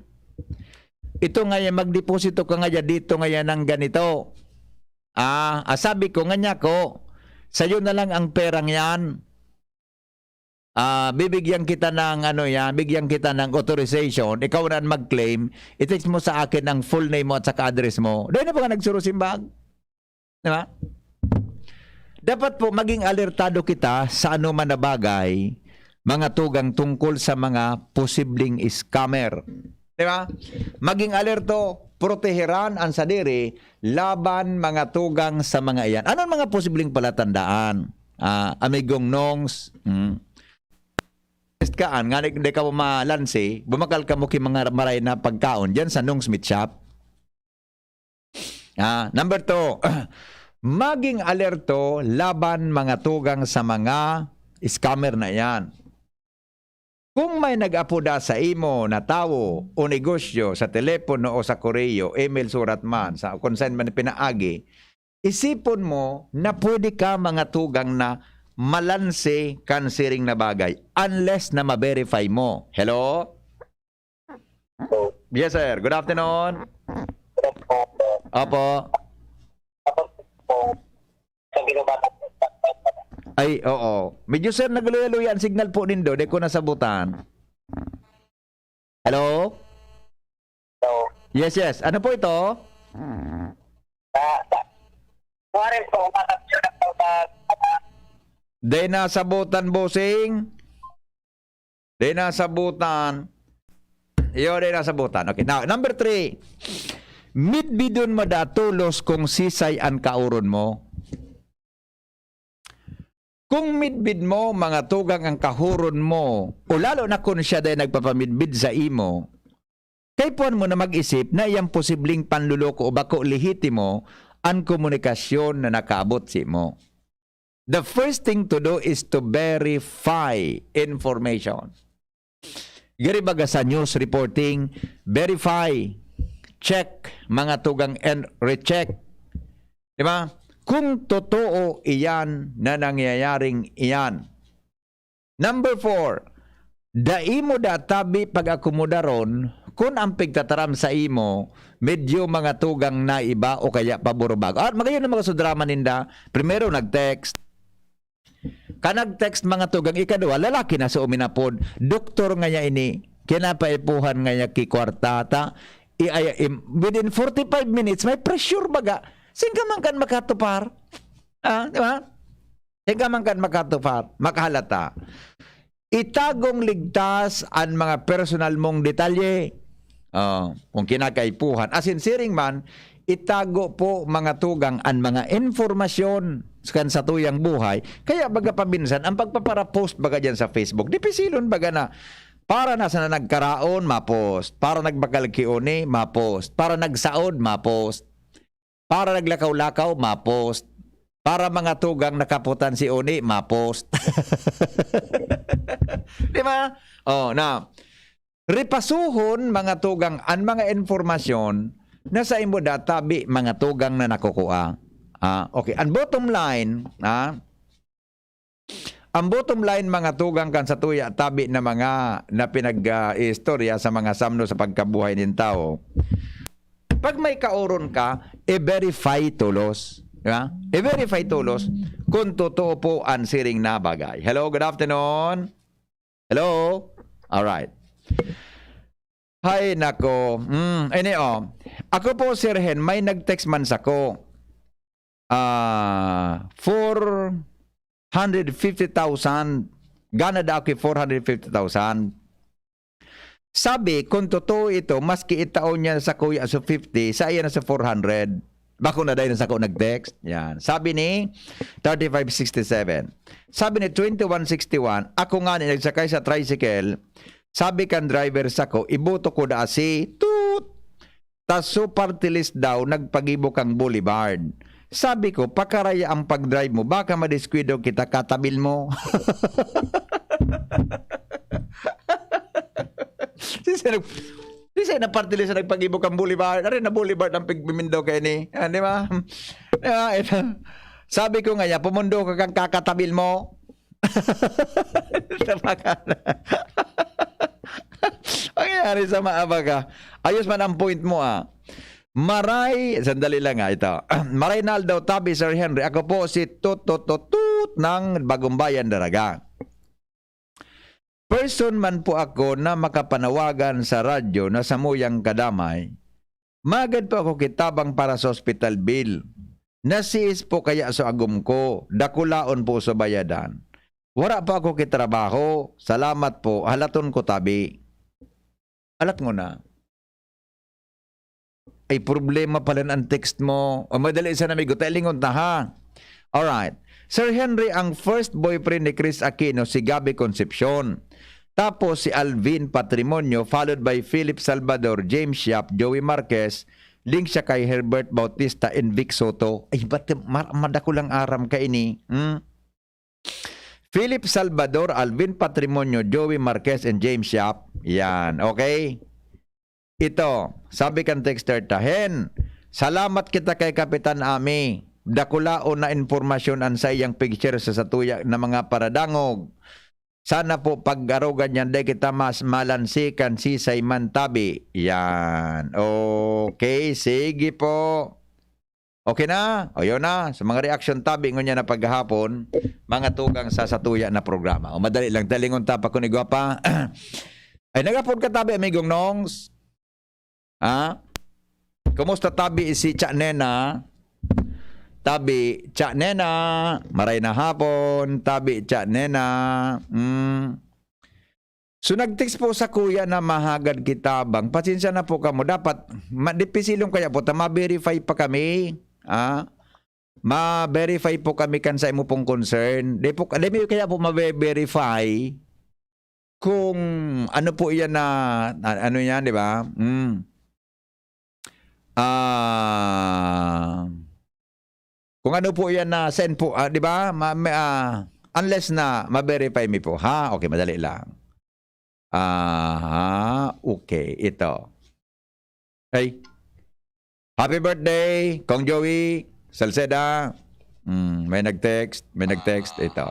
"Ito nga yan, magdeposito ka nga yan, dito nga yan ng ganito." Ah, ah, sabi ko nga niya ko, "Sa'yo na lang ang perang yan." Ah, bibigyan kita ng ano yan, bigyan kita ng authorization, ikaw na ang mag-claim, i-text mo sa akin ang full name mo at saka address mo. Dahil na ba ka nagsurusimbag? Di ba? Dapat po maging alertado kita sa anuman na bagay, mga tugang tungkol sa mga posibleng scammer. Di ba? Maging alerto, proteheran ang sadiri laban mga tugang sa mga iyan. Anong mga posibleng palatandaan? Ah, amigong Nongs, mm. Test ka, an, nga di, di ka mo malansi, bumakal ka mo ki mga maray na pagkaon dyan sa Nongs Meat Shop. Ah, number two, maging alerto laban mga tugang sa mga scammer na iyan. Kung may nag-apoda sa imo na tawo o negosyo sa telepono o sa koreo, email, surat man, sa kung saan man pinaagi, isipon mo na pwede ka mga tugang na malanse kan siring na bagay unless na ma-verify mo. Hello? Yes, sir. Good afternoon. Opo. Ay, oo. Medyo, sir, nagluya-luya ang signal po nindo. Di ko nasabutan. Hello? Hello? Yes, yes. Ano po ito? Sa, sa, Kuwarin po, umatak siya sa, sa, Di nasabutan, bossing. Di nasabutan. Iyo, di nasabutan. Okay, now, number three. Midbidon mo da tolos kung sisay an kaoron mo. Kung midbid mo, mga tugang, ang kahoron mo, o lalo na kun siya dai nagpapamidbid sa imo, kaipuhan mo na mag-isip na iyang posibleng panloloko o bako lehitimo an komunikasyon na nakaabot sa imo. The first thing to do is to verify information. Giri baga sa news reporting, verify, check, mga tugang, and recheck. Di ba? Kung totoo iyan na nangyayaring iyan. Number four, dai mo da tabi pag-akomodaron kun ang pigtataram sa imo medyo mga tugang na iba o kaya pabor o bago. At magayon ang mga sudrama ninda, primero nag-text. Ka nag-text mga tugang, ikaduwa, lalaki na sa uminapod. Doktor ngaya ini, kinapaipuhan ngaya ki kwarta ta. I, ay, im, within forty-five minutes, may pressure baga. Singka man kan makatupar? Ah, di ba? Singka man kan makatupar, makahalata. Itagong ligtas an mga personal mong detalye. Oh, kung kinakaipuhan. As in, siring man, itago po, mga tugang, an mga impormasyon kan satuyang buhay. Kaya baga paminsan, ang pagpapara-post baga dyan sa Facebook, dipisilon baga na para na sa nagkaraon, ma-post. Para nagbakal ki oni, ma-post. Para nagsaod, ma-post. Para naglakaw-lakaw, ma-post. Para mga tugang nakaputan si oni, ma-post. Di ba? Oh, na. Repasuhon, mga tugang, an mga impormasyon na sa imo da tabi, mga tugang, na nakukua. Ah, okay. Ang bottom line, ah, ang bottom line, mga tugang, kan satuya tabi na mga na pinag, ah, istorya sa mga samno sa pagkabuhay nin tawo. Pag may kaoron ka, i-verify tolos. Di ba? I-verify tolos kung totoo po ang siring na bagay. Hello, good afternoon. Hello? Alright. Hay, nako. Mm, ini, oh. Ako po, Sir Hen, may nag-text man sako. Ah, four hundred fifty thousand. Gana da ako four hundred fifty thousand. Sabi, kung totoo ito, maski itao niya sa kuya sa fifty, sa iya na sa four hundred. Bako na dahil sa ko nag-text. Yan. Sabi ni thirty-five sixty-seven. Sabi ni twenty-one sixty-one, ako nga ni nagsakay sa tricycle, sabi kan driver sako, iboto ko da si Toot. Ta so party list daw, nagpagibo kang Boulevard. Sabi ko, pakaraya ang pag-drive mo, baka madiskuido kita katabil mo. Sisay nag-, sisay na party list na nagpagibo kang Boulevard? Ari na Boulevard ang pigmimindaw kayo ni, ah, di ba? Di ba? Ito. Sabi ko nga niya, pumundo ka kang kakatabil mo. Tapakan. Pangyayari sa maabaga. Ayos man ang point mo, ah. Maray, sandali lang, ah, ito. Maray na aldaw, tabi, Sir Henry. Ako po si Tut, Tut, Tut, Tut ng Bagumbayan, Daraga. Person man po ako na makapanawagan sa radyo na samuyang kadamay, magad po ako kitabang para sa hospital bill. Nasiis po kaya sa agom ko, dakulaon po sa bayadan. Wara po ako kitrabaho. Salamat po. Halaton ko tabi. Alat ngona. Ay, problema pala ang text mo. O, madali sana, amigo. Talingon ta, ha? Alright. Sir Henry, ang first boyfriend ni Chris Aquino, si Gabby Concepcion. Tapos si Alvin Patrimonio, followed by Philip Salvador, James Yap, Joey Marquez, link siya kay Herbert Bautista and Vic Soto. Ay, ba't mar-, madakul ang aram ka ini? Hmm? Philip Salvador, Alvin Patrimonio, Joey Marquez, and James Yap. Yan, okay? Ito, sabi kan texter ta, "Hen, salamat kita kay Kapitan Ami. Dakulaon na impormasyon an saiyang picture sa satuya na mga paradangog. Sana po pag-arogan niyan, dai kita mas malansikan, sisay man tabi." Yan. Okay, sige po. Okay na? O, yun na. Sa mga reaksyon tabi ngunyan na paghahapon, mga tugang sa satuya na programa. O, madali lang. Talingon ta pa kun igwa pa. Ay, nagapod ka tabi, amigong Nongs? Ha? Kumusta tabi si Cha Nena? Tabi, Cha Nena. Maray na hapon. Tabi, Cha Nena. Mm. So, nag-text po sa kuya na mahagad kitabang. Pasensya na po kamo. Dapat, ma-, dipisilon kaya po ta, ma-verify pa kami. Ah? Ma-verify po kami kan sa imo pong concern. Di po, di mo kaya po ma-verify kung ano po yan na, na- ano yan, di ba? Mm. Ah, kung ano po yan na send po, ah, di ba? Ma- may, ah, unless na ma-verify mi po, ha? Okay, madali lang. Aha, okay. Ito. Ay. Happy birthday, Kong Joey Salceda. Mm, may nag-text, may nag-text. Ito.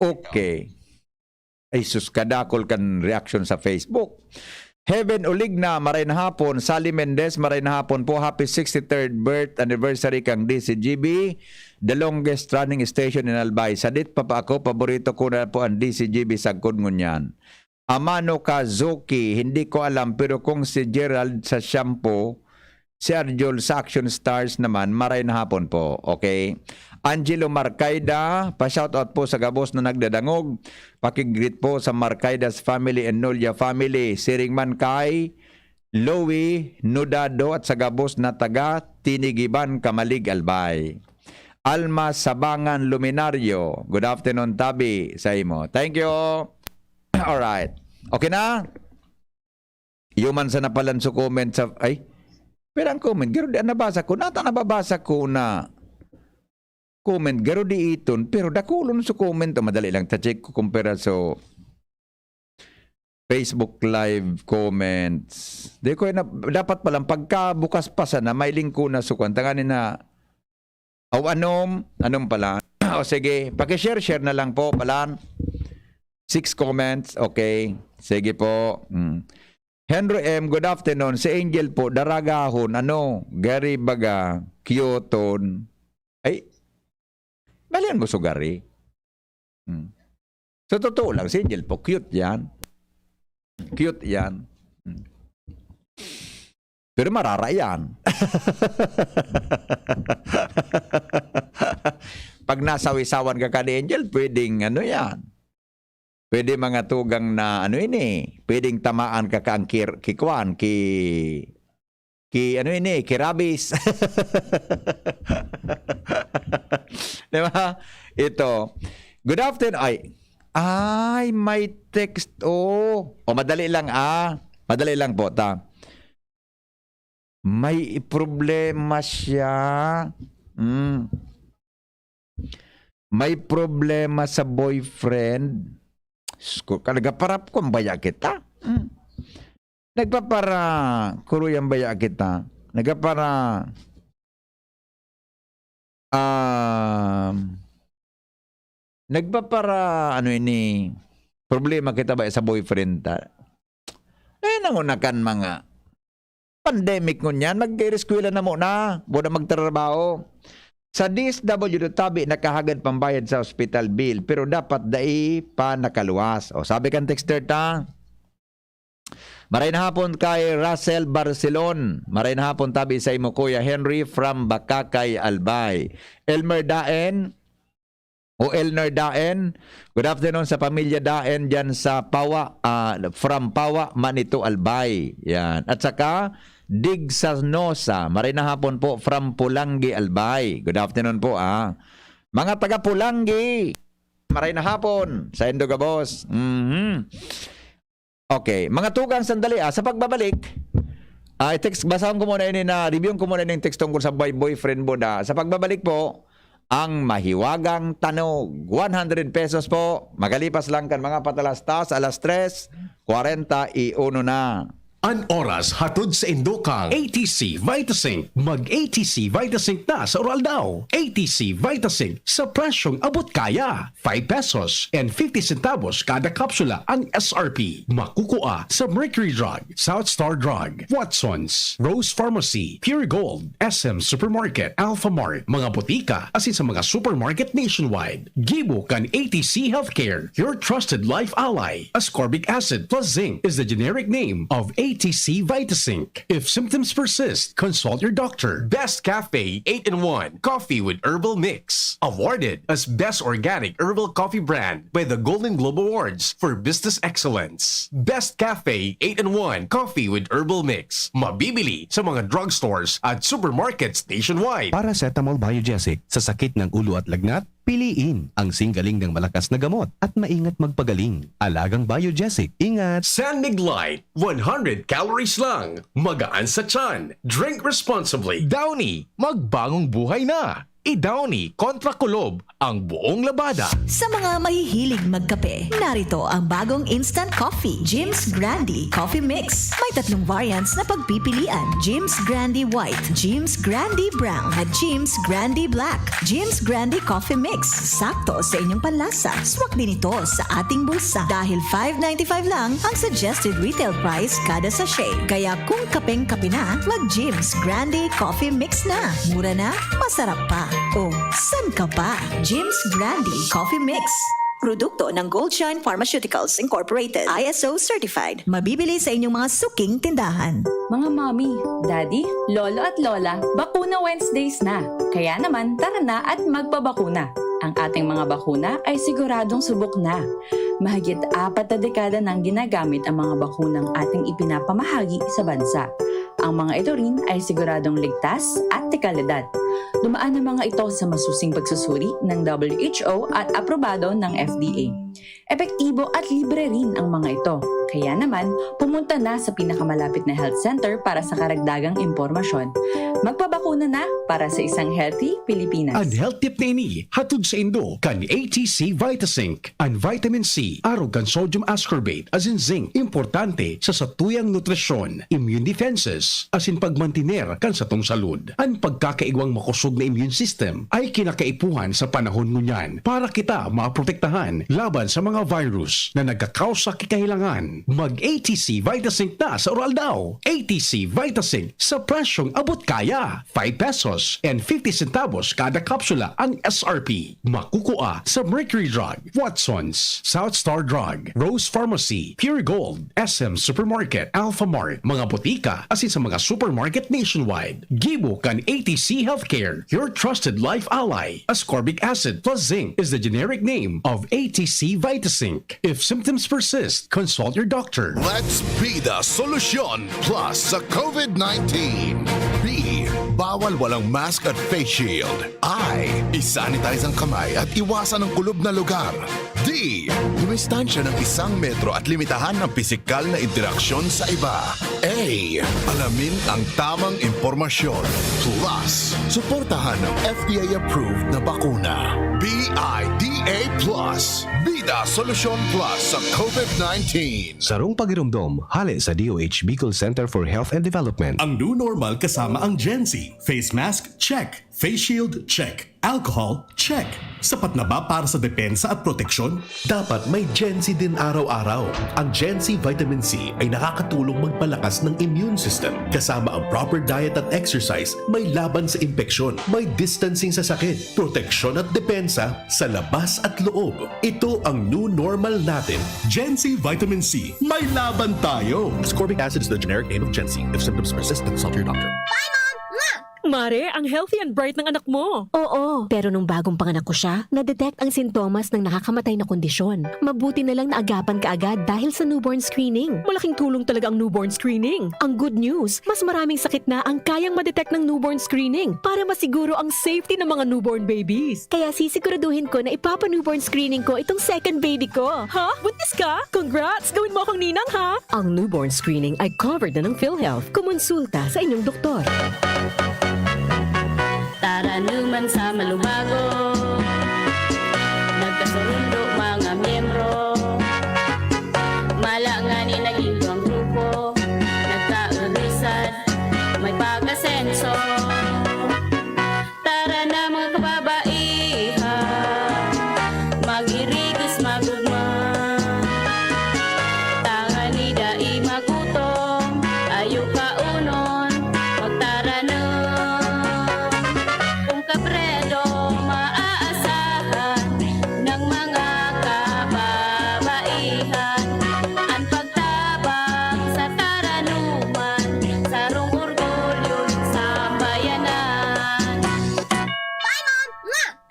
Okay. Ay, sus, kadakol kan reaction sa Facebook. Heaven Oligna, maray na hapon. Sally Mendez, maray na hapon po. Happy sixty-third birth anniversary kang D C G B, the longest running station in Albay. Sadit pa pa ako, paborito ko na po ang D C G B sagkod ngunyan. Amano Kazuki, hindi ko alam, pero kung si Gerald sa shampoo, si Arjol sa Action Stars naman, maray na hapon po. Okay? Angelo Marcaida, pa-shoutout po sa gabos na nagdadangog. Pakigreet po sa Marcaida's family and Nolia family. Siring man kay Louie Nudado at sa gabos na taga Tinigiban, Camalig, Albay. Alma Sabangan Luminario, good afternoon, tabi sa imo. Thank you. Alright. Okay na? Human sana palan sa comment sa, ay, pero ang comment, garo di, nabasa ko, nata nababasa ko na comment, garo di iton, pero dakulon sa comment, oh, madali lang, ta-check ko kumpara sa Facebook Live comments. Di ko na, dapat palang pagkabukas pa sana, may lingko na sa kwan. Tanganin na, aw, anom, anom pala. O sige, pakishare-share na lang po, palan. Six comments, okay. Sige po. Mm. Henry M, good afternoon. Si Angel po, daragahon, ano, gari baga, cute-on. Ay, balian mo sugari. Hmm. Sa totoo lang, si Angel po, cute yan. Cute yan. Hmm. Pero marara yan. Pag nasawisawan ka ka ni Angel, pwedeng ano yan. Pwede mga tugang na ano ini, pwedeng tamaan ka ka ang kir-, kikwan, ki, ki ano ini, kirabis. Di ba? Ito. Good afternoon. Ay, ay, may text. Oh. O, madali lang, ah. Madali lang po, ta. May problema siya. Mm. May problema sa boyfriend. Sus, ko, nagpaparap ko, baya kita. Mm. Nagpapara, kuruyan baya kita. Nagpapara, um, nagpapara, ano ini, problema kita ba sa boyfriend ta? Eh, nangunakan mga pandemic ngunyan, mag-eskwela na muna, muna magtrabaho. Sa D S W D tabi nakahagad pambayad sa hospital bill, pero dapat dai pa nakaluwas. O, sabi kan texter ta, maray na hapon kay Russell Barcelon. Maray na hapon tabi sa imo, Kuya Henry, from Bacacay, Albay. Elmer Daen, o Elner Daen, good afternoon sa pamilya Daen diyan sa Pawa, ah, from Pawa, Manito, Albay. Yan. At saka, Dig Sanosa, maray na hapon po from Pulangi, Albay. Good afternoon po, ah. Mga taga Pulangi, maray na hapon sa indo gabos. Mhm. Okay, mga tugang, sandali, ah. Sa pagbabalik, ah, i-text, basahon ko muna ini na, review ko muna yung text tungkol sa boy-, boyfriend mo na. Sa pagbabalik po, ang mahiwagang tanog, one hundred pesos po. Magalipas lang kan mga patalastas, alas tres kwarenta y uno na. An oras hatod sa indokang A T C Vitasync. Mag A T C Vitasync na sa Uraldaw. A T C Vitasync sa presyong abot kaya. Five pesos and fifty centavos kada kapsula ang S R P. Makukua sa Mercury Drug, South Star Drug, Watson's, Rose Pharmacy, Pure Gold, S M Supermarket, Alpha Mart, mga botika, asin sa mga supermarket nationwide. Gibo kan A T C Healthcare, your trusted life ally. Ascorbic acid plus zinc is the generic name of A T C Vitasync. If symptoms persist, consult your doctor. Best Cafe eight-in-one Coffee with Herbal Mix. Awarded as Best Organic Herbal Coffee Brand by the Golden Globe Awards for Business Excellence. Best Cafe eight-in-one Coffee with Herbal Mix. Mabibili sa mga drugstores at supermarkets nationwide. Paracetamol Biogesic sa sakit ng ulo at lagnat, piliin ang singgaling ng malakas na gamot at maingat magpagaling. Alagang Biogesic, ingat! San Mig Light, one hundred calories lang. Magaan sa tiyan. Drink responsibly. Downy, magbagong buhay na. I-Downy kontra kulob ang buong labada. Sa mga mahihilig magkape, narito ang bagong instant coffee, Jim's Grande Coffee Mix. May tatlong variants na pagpipilian, Jim's Grande White, Jim's Grande Brown, at Jim's Grande Black. Jim's Grande Coffee Mix, sakto sa inyong panlasa. Swak din ito sa ating bulsa dahil five ninety-five lang ang suggested retail price kada sachet. Kaya kung kapeng-kape na, mag Jim's Grande Coffee Mix na. Mura na, masarap pa. O, san ka pa? Jim's Grande Coffee Mix. Produkto ng Goldshine Pharmaceuticals Incorporated, I S O certified. Mabibili sa inyong mga suking tindahan. Mga mommy, daddy, lolo at lola, bakuna Wednesdays na. Kaya naman, tara na at magpabakuna. Ang ating mga bakuna ay siguradong subok na. Mahigit apat na dekada nang ginagamit ang mga bakunang ating ipinapamahagi sa bansa. Ang mga ito rin ay siguradong ligtas at dekalidad. Dumaan ang mga ito sa masusing pagsusuri ng W H O at aprobado ng F D A. Epektibo at libre rin ang mga ito. Kaya naman, pumunta na sa pinakamalapit na health center para sa karagdagang impormasyon. Magpabakuna na para sa isang healthy Pilipinas. An health tip na ini, hatod sa indo kan A T C Vitasync. An vitamin C, arog kan sodium ascorbate, asin zinc, importante sa satuyang nutrisyon, immune defenses, asin pagmantiner kan satong salud. An pagkakaigwang makosog na immune system ay kinakaipuhan sa panahon ngunyan para kita maprotektahan laban sa mga virus na nagkakausa ki kahilangan. Mag A T C Vitasync na sa Uraldaw. A T C Vitasync sa presyong abot kaya. Five pesos and fifty centavos kada kapsula ang S R P. Makukua sa Mercury Drug, Watson's, South Star Drug, Rose Pharmacy, Pure Gold, S M Supermarket, Alpha Mart, mga botika, asin sa mga supermarket nationwide. Gibo kan A T C Healthcare, your trusted life ally. Ascorbic acid plus zinc is the generic name of A T C Vitasync. If symptoms persist, consult your doctor. Let's be the solution plus sa COVID nineteen. B, bawal walang mask at face shield. I, isanitize ang kamay at iwasan ang kulob na lugar. D, dumistansya ng isang metro at limitahan ang pisikal na interaksyon sa iba. A, alamin ang tamang impormasyon. Plus, suportahan ng F D A-approved na bakuna. B I D A plus. Bida Solusyon Plus sa COVID nineteen. Sarong pagiromdom, hale sa D O H Bicol Center for Health and Development. Ang new normal kasama ang Gen Z. Face mask, check. Face shield, check. Alcohol, check. Sapat na ba para sa depensa at proteksyon? Dapat may Gen C din araw-araw. Ang Gen C Vitamin C ay nakakatulong magpalakas ng immune system. Kasama ang proper diet at exercise, may laban sa impeksyon, may distancing sa sakit, proteksyon at depensa sa labas at loob. Ito ang new normal natin. Gen C Vitamin C, may laban tayo! Ascorbic acid is the generic name of Gen C. If symptoms persist, consult your doctor. Mare, ang healthy and bright ng anak mo. Oo, pero nung bagong panganak ko siya, na-detect ang sintomas ng nakakamatay na kondisyon. Mabuti na lang naagapan kaagad dahil sa newborn screening. Malaking tulong talaga ang newborn screening. Ang good news, mas maraming sakit na ang kayang ma-detect ng newborn screening para masiguro ang safety ng mga newborn babies. Kaya sisiguraduhin ko na ipapa-newborn screening ko itong second baby ko. Ha? Buntis ka? Congrats! Gawin mo akong ninang, ha? Ang newborn screening ay covered na ng PhilHealth. Kumonsulta sa inyong doktor. Taranuman sa malubago, nagkasurundo mga miyembro. Mala ngani naging duwang grupo, nagkaurisan, may pag-asenso. Tara na mga kababaihan, mag-irigos magugma. Tangani dai magutom, ayo kaunon, magtaranom. Kung kabredo maaasahan ng mga kababaihan, ang pagtabang sa taranuman, sarong orgulyo ng sambayanan.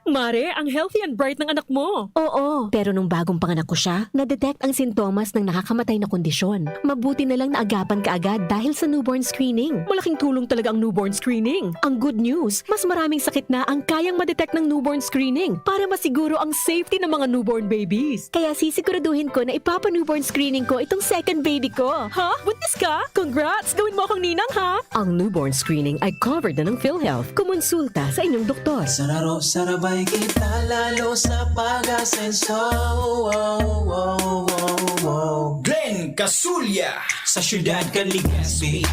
Mare, ang healthy and bright ng anak mo. Oo, pero nung bagong panganak ko siya, na-detect ang sintomas ng nakakamatay na kondisyon. Mabuti na lang naagapan kaagad dahil sa newborn screening. Malaking tulong talaga ang newborn screening. Ang good news, mas maraming sakit na ang kayang ma-detect ng newborn screening para masiguro ang safety ng mga newborn babies. Kaya sisiguraduhin ko na ipapa-newborn screening ko itong second baby ko. Ha? Buntis ka? Congrats! Gawin mo akong ninang, ha? Ang newborn screening ay covered na ng PhilHealth. Kumonsulta sa inyong doktor. Sararo, sarabay kita lalo sa pag-asenso. Oh, oh, oh, oh, oh. Glenn Casulya. Sa siyudad kan Legazpi.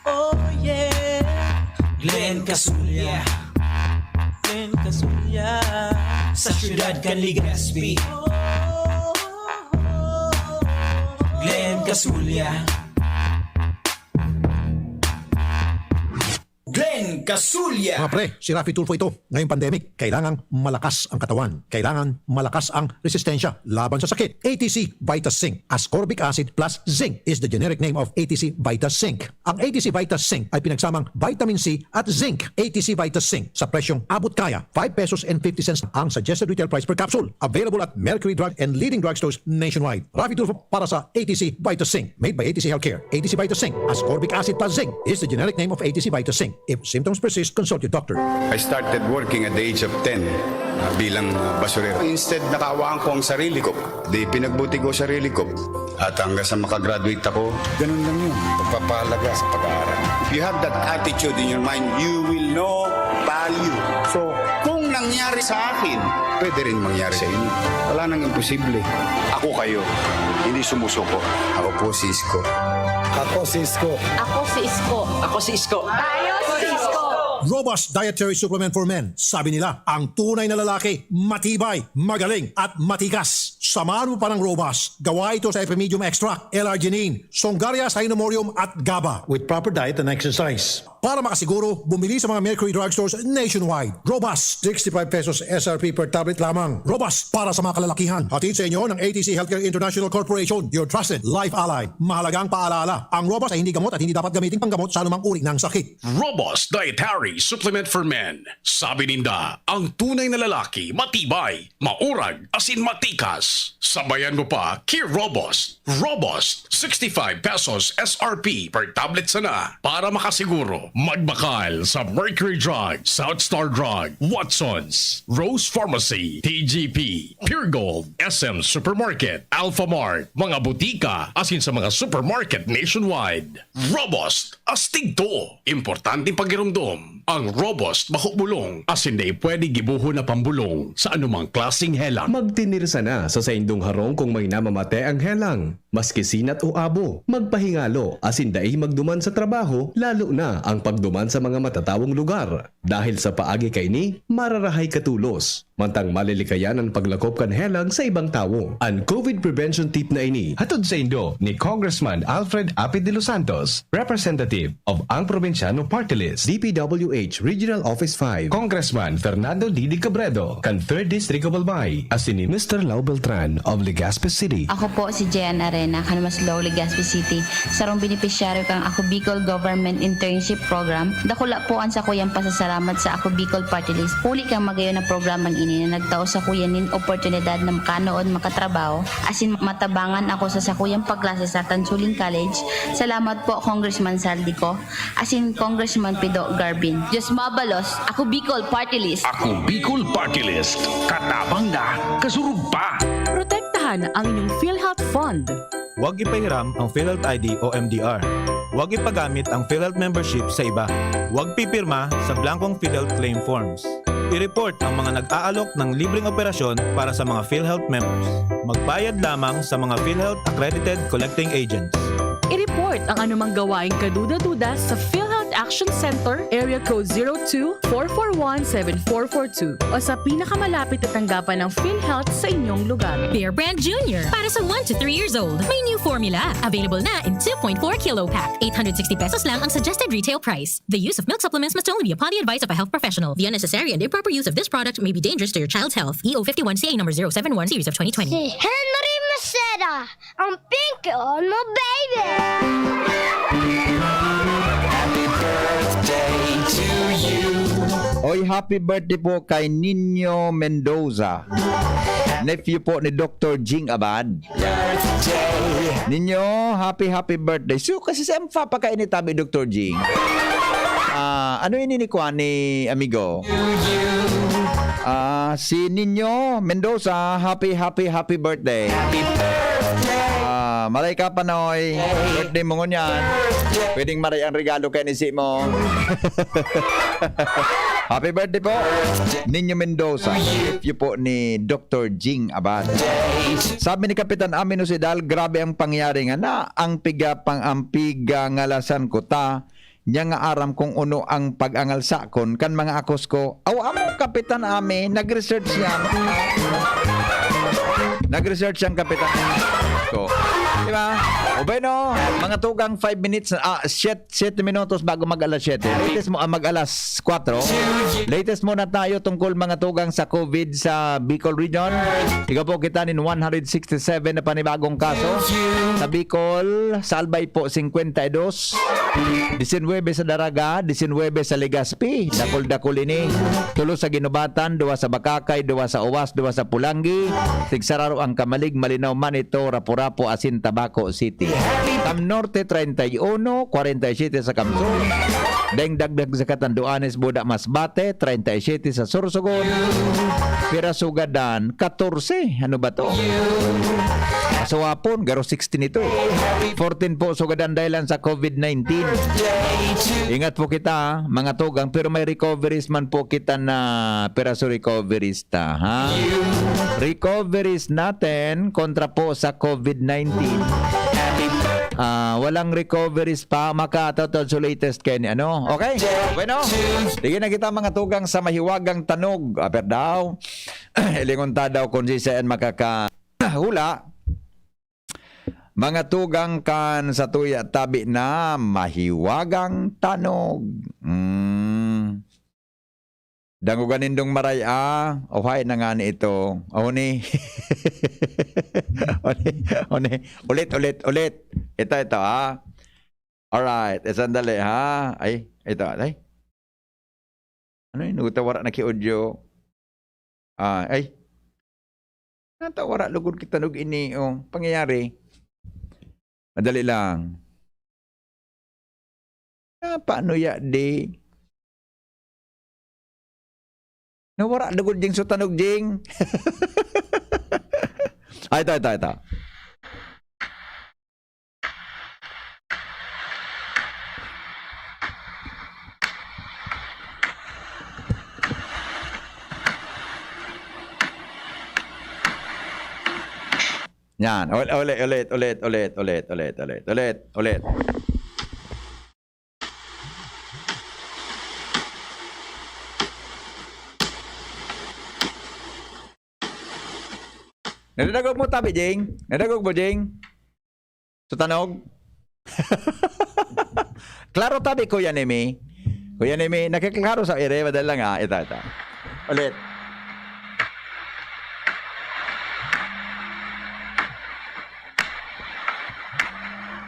Oh yeah. Glenn Casulya. Glenn Casulya. Sa siyudad kan Legazpi. Oh, oh, oh, oh. Glenn Casulya. Glenn Casulya. Mga pre, si Raffy Tulfo ito. Ngayong pandemic, kailangang malakas ang katawan. Kailangan malakas ang resistensya laban sa sakit. A T C Vita Zinc. Ascorbic acid plus zinc is the generic name of A T C Vita Zinc. Ang A T C Vita Zinc ay pinagsamang vitamin C at zinc. A T C Vita Zinc sa presyong abot kaya, five pesos and fifty cents ang suggested retail price per capsule. Available at Mercury Drug and leading drugstores nationwide. Raffy Tulfo para sa A T C Vita Zinc. Made by A T C Healthcare. A T C Vita Zinc. Ascorbic acid plus zinc is the generic name of A T C Vita Zinc. If symptoms persist, consult your doctor. I started working at the age of ten ah, bilang ah, basurero. Instead, nakaawaan ko ang sarili ko. Di pinagbuti ko sarili ko. At hanggang sa makagraduate ako, ganun lang yun. Pagpapahalaga sa pag-aaral. If you have that attitude in your mind, you will know value. So, kung nangyari sa akin, pwede rin mangyari sa inyo. Wala nang imposible. Ako kayo, hindi sumusuko. Ako po si Isko. Ako si Isko. Ako si Isko. Ako si Isko. Tayo si Isko. Robust Dietary Supplement for Men. Sabi nila, ang tunay na lalaki, matibay, magaling, at matikas. Samahan mo pa ng Robust. Gawa ito sa Epimedium Extract, L-arginine, Songaria Cynomorium at GABA. With proper diet and exercise. Para makasiguro, bumili sa mga Mercury Drugstores nationwide. Robust, sixty-five pesos S R P per tablet lamang. Robust para sa mga kalalakihan. Hatid sa inyo ng A T C Healthcare International Corporation, your trusted life ally. Mahalagang paalala, ang Robust ay hindi gamot at hindi dapat gamitin panggamot sa anumang uri ng sakit. Robust Dietary Supplement for Men. Sabi ninda, ang tunay na lalaki, matibay, maurag, asin matikas. Sabayan mo pa, Kir Robust. Robust, sixty-five pesos S R P per tablet sana. Para makasiguro, magbakal sa Mercury Drug, South Star Drug, Watsons, Rose Pharmacy, T G P, Pure Gold, S M Supermarket, Alphamart, mga butika, asin sa mga supermarket nationwide. Robust, astig to! Importanteng pagiromdom, ang Robust bako bulong, asin dai pwede gibohon na pambulong sa anumang klaseng helang. Magtinir sana sa Saindong harong kung may namamate ang helang, maski sinat o abo, magpahingalo asin dai magduman sa trabaho, lalo na ang pagduman sa mga matatawong lugar. Dahil sa paagi kaini, mararahay ka tolos. Mantang malilikayan an paglakop kan helang sa ibang tawo. An COVID prevention tip na ini hatod saindo ni Congressman Alfred Apid de los Santos, Representative of Ang Probinsyano Party List, D P W H Regional Office five, Congressman Fernando Didi Cabredo, kan Third District of Albay, asin ni Mister Lau Beltran of Legazpi City. Ako po si Jean Arena, kan Maslog, Legazpi City. Sarong benepisyaryo kan Ako Bicol Government Internship Program, dakula po an sakuyang pasasalamat sa Ako Bicol Party List. Huli kan magayon na programang ini na nagtao sakuya nin oportunidad na makanood, makatrabaho, asin matabangan ako sa sakuyang pagklase sa Tansuling College. Salamat po, Congressman Zaldy Co, asin Congressman Pido Garbin. Diyos mabalos, Ako Bicol Party List. Ako Bicol Party List. Katabang na, kasurog pa. Protektahan ang inyong PhilHealth Fund. Huwag ipahiram ang PhilHealth I D o M D R. Huwag ipagamit ang PhilHealth membership sa iba. Huwag pipirma sa blankong PhilHealth claim forms. I-report ang mga nag-aalok ng libreng operasyon para sa mga PhilHealth members. Magbayad lamang sa mga PhilHealth accredited collecting agents. I-report ang anumang gawaing kaduda-duda sa PhilHealth Action Center, Area Code zero two four four one seven four four two, o sa pinakamalapit na tanggapan ng PhilHealth sa inyong lugar. Bear Brand Junior, para sa one to three years old. May new formula. Available na in two point four kilo pack. Eight hundred sixty pesos lang ang suggested retail price. The use of milk supplements must only be upon the advice of a health professional. The unnecessary and improper use of this product may be dangerous to your child's health. E O fifty-one C A number zero seven one series of twenty twenty. Si Henry Maceda, ang pink on mo, baby! Happy birthday to you. Oy, happy birthday po kay Nino Mendoza. Nephew po ni Doctor Jing Abad. Birthday. Nino, happy, happy birthday. So, kasi sa M F A pa kayo ni Tabi, Doctor Jing. Ah, ano ini ni Kwan, ni amigo? Ah, si Nino Mendoza, happy, happy, happy birthday. Happy birthday. Ah, malay ka, Panoy. Birthday mo ngunyan. Pwedeng maray ang regalo kay ni si mo. Happy birthday po, Nino Mendoza. Nephew po ni Doctor Jing Abad. Sabi ni Kapitan Amin Osidal, grabe ang pangyayari nga na ang piga pang, ang pigangalasan ko ta, niya nga aram kung uno ang pag-angalsakon kan mga akos ko. Aw, amo, Kapitan Ami, nag-research yan. Nag-research yang Kapitan ko. Di ba? O bueno, mga tugang five minutes, ah, siyete, siyete minutos bago mag-alas siyete. Latest mo, ah, mag-alas kwatro. Latest muna tayo tungkol mga tugang sa COVID sa Bicol Region. Ikaw po kita nin one hundred sixty-seven na panibagong kaso. Sa Bicol, sa Albay po, singkwenta y dos. Disinwebe sa Daraga, disinwebe sa Legazpi. Dakul-dakul ini. Tulo sa Guinobatan, duwa sa Bacacay, duwa sa Oas, duwa sa Polangui. Tigsararo ang Camalig, Malinao, Manito, Rapu-Rapu, asin Tabaco City. Tam Norte, treinta y uno, kwarenta y siyete sa Camsur. Daing dagdag sa Catanduanes, Buda, Masbate, treinta y siyete sa Sorsogon. Pira sugadan, katorse. Ano ba to? Sa Wapon, garo sixteen ito eh. Fourteen po sugadan dahilan sa COVID nineteen. Ingat po kita, mga tugang, pero may recoveries man po kita na piraso recoveries ta, ha? Recoveries natin kontra po sa COVID nineteen. Ah, walang recoveries pa, makatotod sa latest kayo ni ano. Okay? Bueno, sige na kita mga tugang sa mahiwagang tanog. Aber daw, ilingon ta daw kung si Saan makakahula. Mga tugang kan sa tuya tabi na mahiwagang tanog. Mm. Dangogan nindong maray, ah. Ohay na nga ni ito. Oh, ni. Oh, ni. Oh, ni. Ulit, ulit, ulit. Ito, ito, ah. Alright. Eh, sandali, ha? Ay, ito, ay. Ano yun? Nuta, wala na ki-audio. Ah, ay. Nata, wala lugod kita nog ini, oh. Pangyayari. Madali lang. Ah, paano ya, di? Nawara lugod ding sutanog, Jing. Ah, ito, ito, ito. Yan. Ul-, ulit, ulit, ulit, ulit, ulit, ulit, ulit, ulit, ulit. Nadadagog mo, tabi, Jing? Nadagog mo, Jing? Sa tanog? Klaro, tabi, Kuya Nemi. Kuya Nemi, nakiklaro sa ire, madali lang, ah. Ito, ito. Ulit.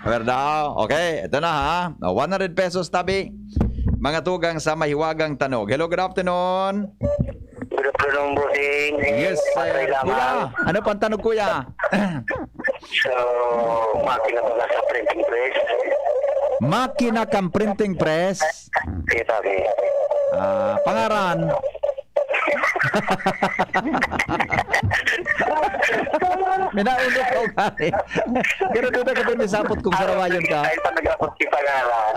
Awer daw. Okay, ito na, ha. O, one hundred pesos, tabi. Mga tugang sa mahiwagang tanog. Hello, good afternoon. Good afternoon, bossing. Yes, Patay eh, lamang. Kuya. Ano pang tanog, Kuya? So, makina ba sa printing press? Makina kang printing press? Sige, sabi. Ah, pangaran? Minaunod ka, ugani. Pero duda ka ba, misapot kung sarawayon ka? Ay, pa nag-apot si pangaran.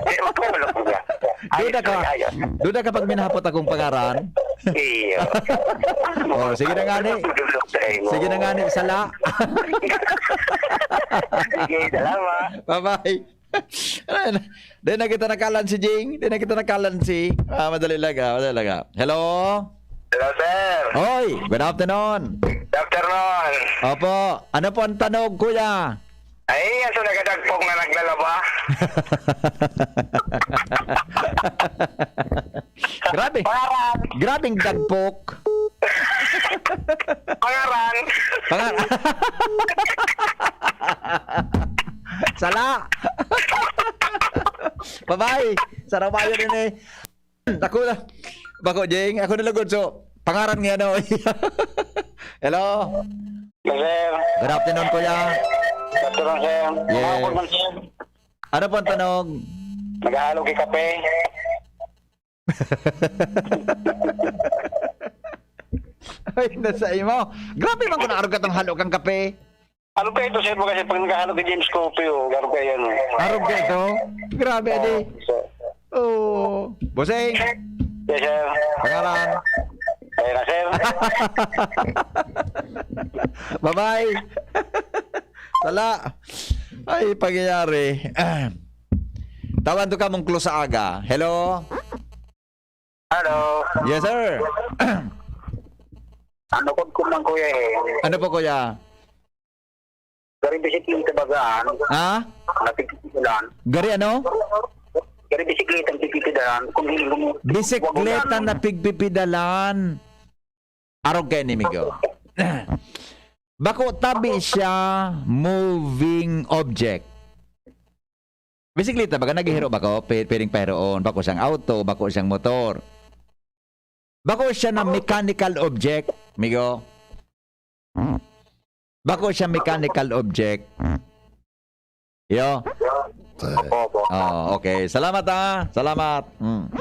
Eh, wag ko, wala ko niya. Duda ka, Ayos, ayos. Duda ka pag minahapot akong pangaran? Iyo. Oh, sige na nga ni. Dudulog sa imo. Sige na nga ni, sala. Sige, salamat. Bye-bye. Ayan. Di na kita nakalan si Jing. Di na kita nakalan si, ah, madali lang, ah, madali lang, ah. Hello? Hello, sir. Hoy, good afternoon. Good afternoon. Opo. Ano po ang tanog, kuya? Ay, aso nagadagpok na naglalaba. Grabe. Pangaran. Grabing dagpok. Pangaran. Pangar-, sala. Bye-bye. Sarabayo din eh. Ako na. Bako, Jing. Ako na lugod. So, pangaran nga, no? Hello? Hello, sir. Good afternoon, kuya. Good afternoon, sir. Yes. Ano po, sir? Ano po ang tanog? Naghahalo kay kape. Ay, nasa imo. Grabe man kung naarog ka tong halo kang kape. Ano pa ito, sir? Kasi pag naghahalo kay James Coffee, oh, garo pa yan, oh. Arog ka ito? Grabe, adi. Oh, sir. Oh. Bossing. Yes, sir. Pangalan. Ayun na, sir. Bye-bye. Sala. Ay, pangyayari. Tawan to ka mong close sa aga. Hello? Hello. Yes, sir. Ano ko, kuman, kuya, eh. Ano po, kuya? Garing bisikleta bagaan. Ha? Napigpipidalan. Gari ano? Garing bisikleta ang pigpipidalan. Kung hindi mo Bisikleta na pigpipidalan. Arog ka, enemigo. Bako tabi siya moving object. Bisikleta, baga naghihiro bako, pi-, piring pahiroon, bako siyang auto, bako siyang motor. Bako siya na mechanical object, migo. Bako siya mechanical object. Yo. Opo, opo. Oh, okay. Salamat, ah. Salamat. Mm.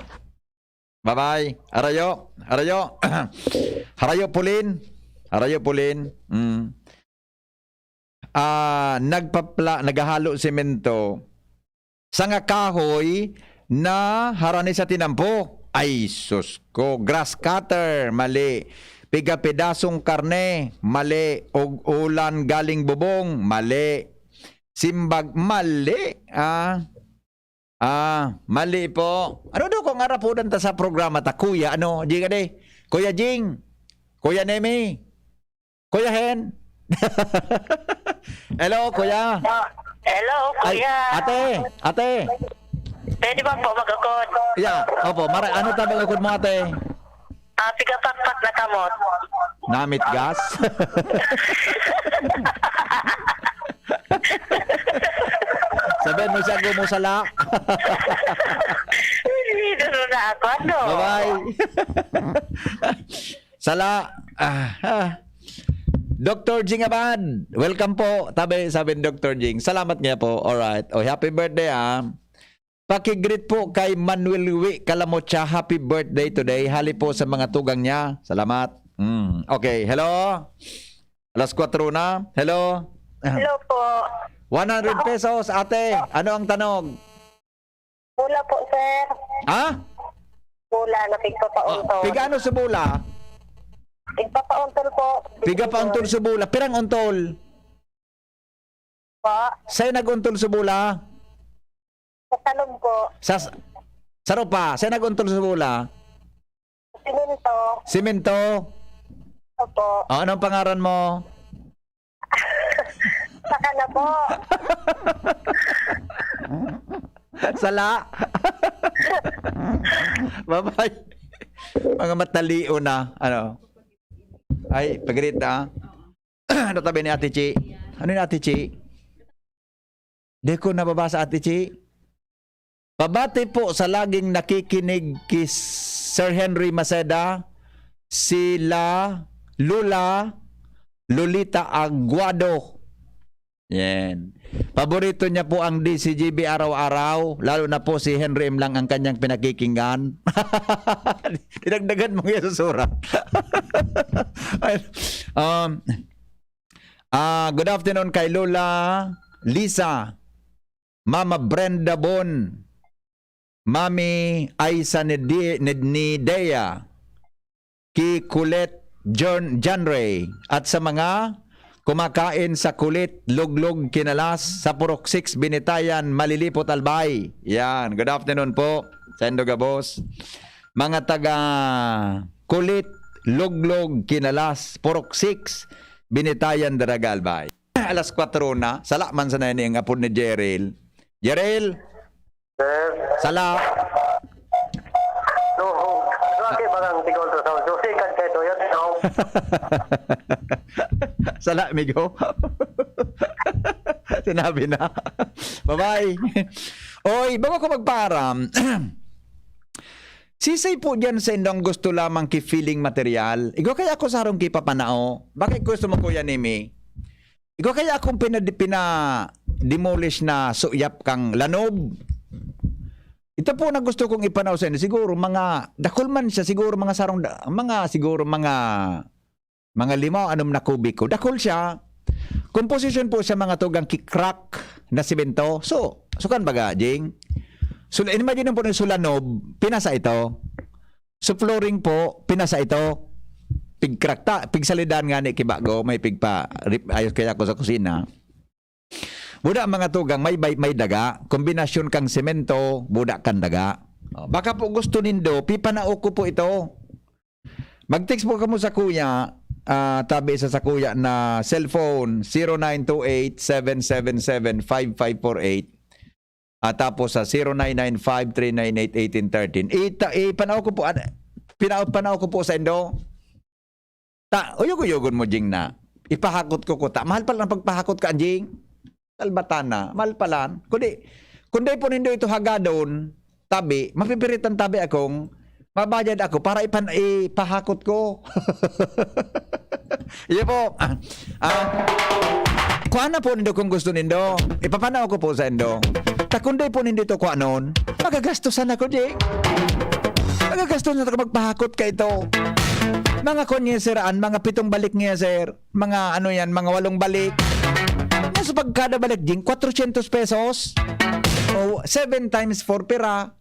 Bye-bye. Arayo. Arayo. Harayo, Pulin. Harayo, Pulin. Mm. Ah, nagpapla-, naghahalo semento. Sanga kahoy na harani sa tinampo. Ay, sus ko. Grass cutter, mali. Piga-pidasong karne, mali. Og ulan galing bubong, mali. Simbag, mali. Ah, ah, mali po. Ano daw kung arapudan ta sa programa ta, Kuya? Ano, Jing, ade? Kuya Jing? Kuya Nemi? Kuya Hen? Hello, kuya. Ah, hello, Ay, kuya. Ate, ate. Pwede ba po mag-ukod? Yeah, opo. Mara-, ano tabang ukod mo, ate? Ah, pigapakpak na kamot. Namit gas? Sabihin mo siya, gumusala. Hindi, doon na ako, ano? Bye-bye. Sala. Ah, ah. Doktor Jing Abad, welcome po. Tabi, sabi ni Doktor Jing. Salamat nga po. Alright. Oh, happy birthday, ah. Paki-greet po kay Manuel Wi Calamocha. Happy birthday today. Hali po sa mga tugang niya. Salamat. Mm. Okay. Hello? Alas kwatro na. Hello? Hello po. One hundred pesos, ate. Ano ang tanog? Bola po, sir. Ha? Bola na pigpapauntol. Ah, pigano sa bola? Pigpapauntol po. Pigpapauntol sa bola. Pirang untol? Po. Sa'yo nag-untol sa bola? Sa salog po. Sa s-, sa ropa. Sa'yo nag-untol sa bola? Simento. Simento? Opo. O, anong pangaran mo? Saka na po. Sala. Bye-bye. Mga matalion na, ano. Ay, pag-greet, ah. Ano tabi ni Ate Chi? Ano ni Ate Chi? Di ko nababasa, Ate Chi. Pabati po sa laging nakikinig ki Sir Henry Maceda, sila Lola, Lolita Aguado. Yan. Paborito niya po ang D C G B araw-araw, lalo na po si Henry M lang ang kanyang pinakikinggan. Dinagdagan mo yan sa surat. Ay, um, ah, good afternoon kay Lola Lisa, Mama Brenda Bon, Mami Aisa ni Di-, ni, ni Dea, ki Colette John, John Ray, at sa mga kumakain sa Kulit, Luglog, Kinalas, sa Purok six, Binitayan, Malilipot, Albay. Yan, good afternoon po. Sendo gabos. Mga taga Kulit, Luglog, Kinalas, Purok six, Binitayan, Daraga, Albay. Alas kwatro na, sala man sana ini ang apod ni Jeril. Jeril! Sir. Sala. No, no, aki, barang tigol to sa ulso. Sikat kayo to, yan, no? Sala, amigo. Sinabi na. Bye-bye. Oy, bago ko magpaaram, sisay po diyan sa indong gusto lamang ki feeling material? Igwa kaya ako sa harong ki papanao. Bakit gusto mo, Kuya Nemi? Igwa kaya akong pinad-, pina-demolish na suyap kang lanob. Ito po na gusto kong ipanao sa inyo. Siguro mga, dakul man siya, siguro mga sarong da-, mga, siguro mga, mga lima o anom na kubiko. Dakul siya. Komposisyon po siya mga tugang ki-crack na simento. So, sukan baga, Jing? So, imagine po na sulanob, pinasa ito. So, flooring po, pinasa ito. Pigkrak ta, pigsalidan nga ni kibago, may pigpa, rip-, ayos kaya ko sa kusina. Buda mga tugang, may, may, may daga. Kombinasyon kang semento, buda kan daga. Oh, baka po gusto nindo, pipanao ko po ito. Mag-text po kamo sa kuya, ah, tabi sa, sa kuya na cellphone, zero nine two eight, seven seven seven, five five four eight. At tapos sa zero nine nine five three nine eight eighteen thirteen. Ita-, ipanao ko po, an-, pina-, panao ko po sa indo. Ta, uyog-uyogon mo, Jing, na ipahakot ko kuta. Mahal pala ang pagpahakot ka, Jing. Salbatana, mahal pala. Kundi, kundi po nindo ito hagadon, tabi, mapipiritan tabi akong mabayad ako para ipan-, ipahakot ko. Iyo po. Ah, ah, kuha na po nindo kung gusto nindo. Ipapanao ko po sa indo. Ta kun di po nindo ito kuha noon, magagastosan ako, di? Magagastosan ako magpahakot ka ito. Mga konyeseraan, mga pitong balik nga, sir. Mga ano yan, mga walong balik. Yan sa pagkada balik, Jing, kwatrosyentos pesos. O, seven times four pira.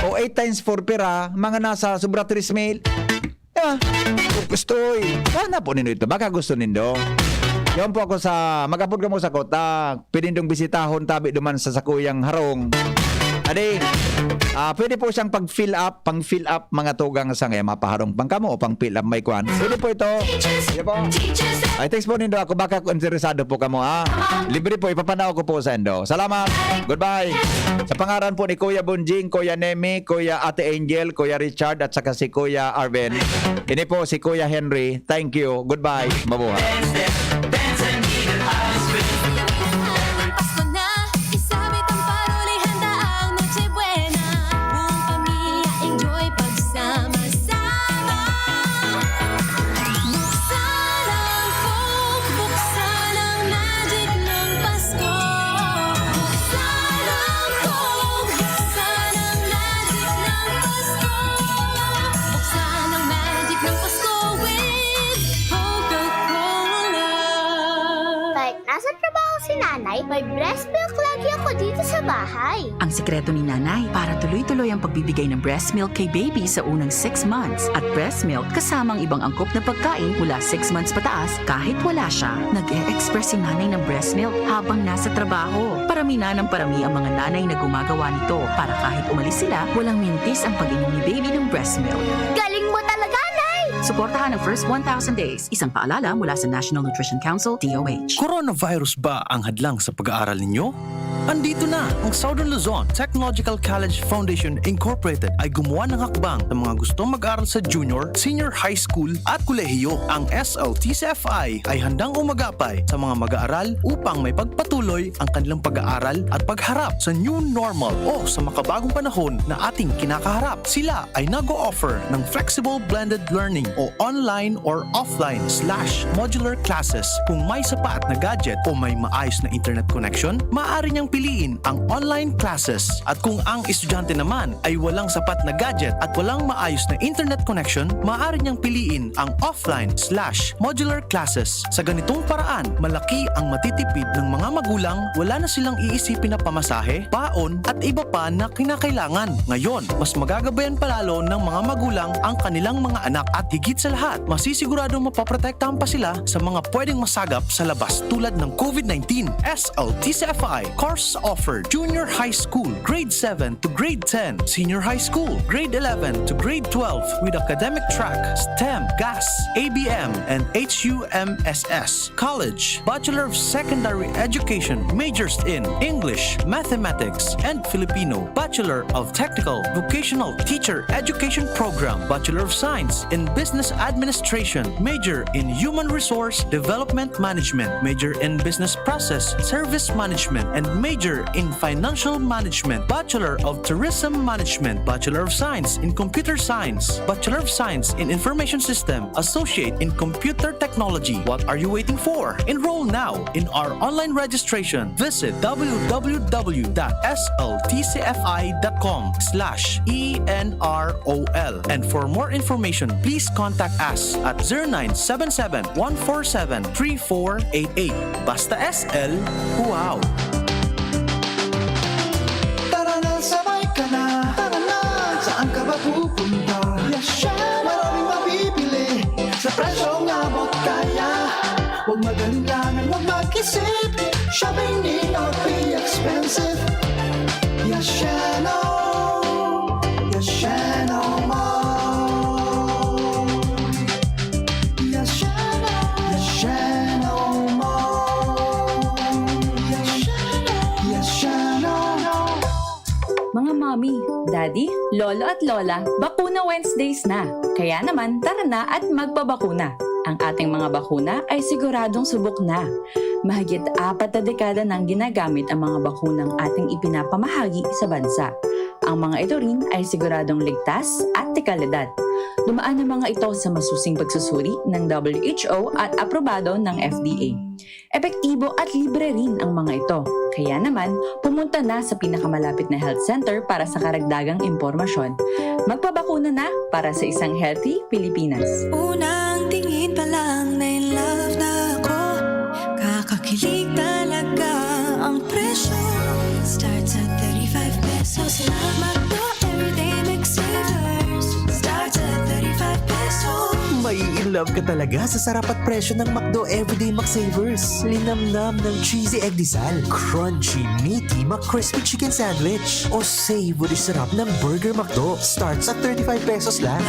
O eight times four pira, mga nasa sobra tres mil. Diba? Gusto, eh. Sana po nindo ito. Baka gusto nindo. Yan po ako sa, mag-apod kamo sa kota. Pwede nindong bisitahon tabi duman sa sakuyang harong. Adi, ah, pwede po siyang pag-fill up, pang-fill up mga tugang sa ngayon, mapaharong pang kamo o pang-fill up may kwan. Pwede po ito. Yan po. Ay, text po nindo ako. Baka kung interesado po kamo, ha? Libre po, ipapanao ko po sa indo. Salamat. Goodbye. Sa pangaran po ni Kuya Bonjing, Kuya Nemi, Kuya Ate Angel, Kuya Richard, at saka si Kuya Arvin. Ini po si Kuya Henry. Thank you. Goodbye. Mabuhay. Pasko na, isabit ang paroli, handa ang Noche Buena. Buong pamilya, enjoy pagsama-sama. Buksan ang Coke, buksan ang magic ng Pasko. Buksan ang Coke, buksan ang magic ng Pasko. Buksan ang magic ng Pasko with Coca-Cola. Sa trabaho si nanay, may breast milk lagi ako dito sa bahay. Ang sikreto ni nanay, para tuloy-tuloy ang pagbibigay ng breast milk kay baby sa unang six months. At breast milk kasama ang ibang angkop na pagkain mula six months pataas kahit wala siya. Nag-e-express si nanay ng breast milk habang nasa trabaho. Parami na ng parami ang mga nanay na gumagawa nito para kahit umalis sila, walang mintis ang pag-inom ni baby ng breast milk. Galing mo talaga, Nay! Suportahan ang first one thousand days. Isang paalala mula sa National Nutrition Council, D O H. Coronavirus ba ang hadlang sa pag-aaral ninyo? Andito na! Ang Southern Luzon Technological College Foundation Incorporated ay gumawa ng hakbang sa mga gustong mag-aral sa junior, senior high school at kolehiyo. Ang S L T C F I ay handang umagapay sa mga mag-aaral upang may pagpatuloy ang kanilang pag-aaral at pagharap sa new normal o sa makabagong panahon na ating kinakaharap. Sila ay nag-o-offer ng flexible blended learning o online or offline slash modular classes. Kung may sapat na gadget o may maayos na internet connection, maaari niyang piliin ang online classes. At kung ang estudyante naman ay walang sapat na gadget at walang maayos na internet connection, maaari niyang piliin ang offline slash modular classes. Sa ganitong paraan, malaki ang matitipid ng mga magulang, wala na silang iisipin na pamasahe, baon at iba pa na kinakailangan. Ngayon, mas magagabayan pa lalo ng mga magulang ang kanilang mga anak at higit sa lahat, masisiguradong mapoprotektahan pa sila sa mga pwedeng masagap sa labas tulad ng COVID nineteen. S L T C F I course offered: Junior High School, Grade seven to Grade ten, Senior High School, Grade eleven to Grade twelve with academic track, STEM, GAS, A B M, and H U M S S. College, Bachelor of Secondary Education, majors in English, Mathematics, and Filipino, Bachelor of Technical Vocational Teacher Education Program, Bachelor of Science in Business Administration, major in Human Resource Development Management, major in Business Process Service Management, and major in Financial Management, Bachelor of Tourism Management, Bachelor of Science in Computer Science, Bachelor of Science in Information System, Associate in Computer Technology. What are you waiting for? Enroll now in our online registration. Visit w w w dot s l t c f i dot com slash e n r o l. And for more information, please contact us at zero nine seven seven, one four seven, three four eight eight. Basta S L, wow! Tara na, sabay ka na. Tara na, saan ka ba pupunta? Yasha! Maraming mabibili sa presyong abot kaya. Huwag mag-alinlangan, huwag mag-isip. Shopping need not be expensive. Yashano, Yashano Mall. Yashano, Yashano Mall. Yashano, Yashano. Mga mommy, daddy, lolo at lola, bakuna Wednesdays na. Kaya naman, tara na at magpabakuna. Ang ating mga bakuna ay siguradong subok na. Mahigit apat na dekada nang ginagamit ang mga bakunang ating ipinapamahagi sa bansa. Ang mga ito rin ay siguradong ligtas at dekalidad. Dumaan ang mga ito sa masusing pagsusuri ng W H O at aprobado ng F D A. Epektibo at libre rin ang mga ito. Kaya naman, pumunta na sa pinakamalapit na health center para sa karagdagang impormasyon. Magpabakuna na para sa isang healthy Pilipinas. Unang tingin pa lang na in love na ako. Kakakilig talaga ang presyo. Starts at thirty-five pesos lang. McDo Everyday McSavers. Starts at thirty-five pesos. Mai-in love ka talaga sa sarap at presyo ng McDo Everyday McSavers. Linamnam ng cheesy egg disal, crunchy, meaty, McCrispy chicken sandwich, o savory sarap ng Burger McDo. Starts at thirty-five pesos lang.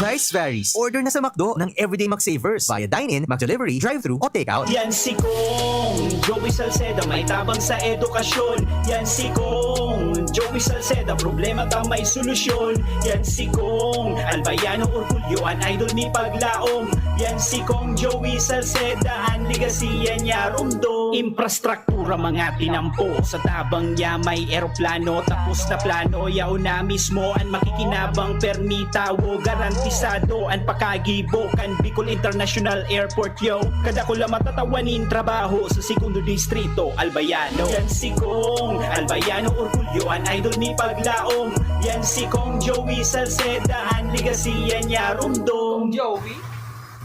Price varies. Order na sa McDo ng Everyday McSavers via dine-in, McDelivery, drive-thru, o takeout. Yan si Kong Joey Salceda, may tabang sa edukasyon. Yan si Kong Joey Salceda, problema ka may solusyon. Yan si Kong Albayano Orgulyo, an idol ni Paglaom. Yan si Kong Joey Salceda, an legacy yan niya rumdom. Infrastructure Pura mga tinampo sa tabang niya may eroplano. Tapos na plano, yaon na mismo an makikinabang. Permi tawo, garantisado an pakagibo kan Bicol International Airport, yo. Kadakula matatawa nin trabaho sa Segundo Distrito, Albayano. Yan si Kong Albayano, orgulyo an idol ni Paglaom. Yan si Kong Joey Salceda, an legacy yan niya rumdom. Joey?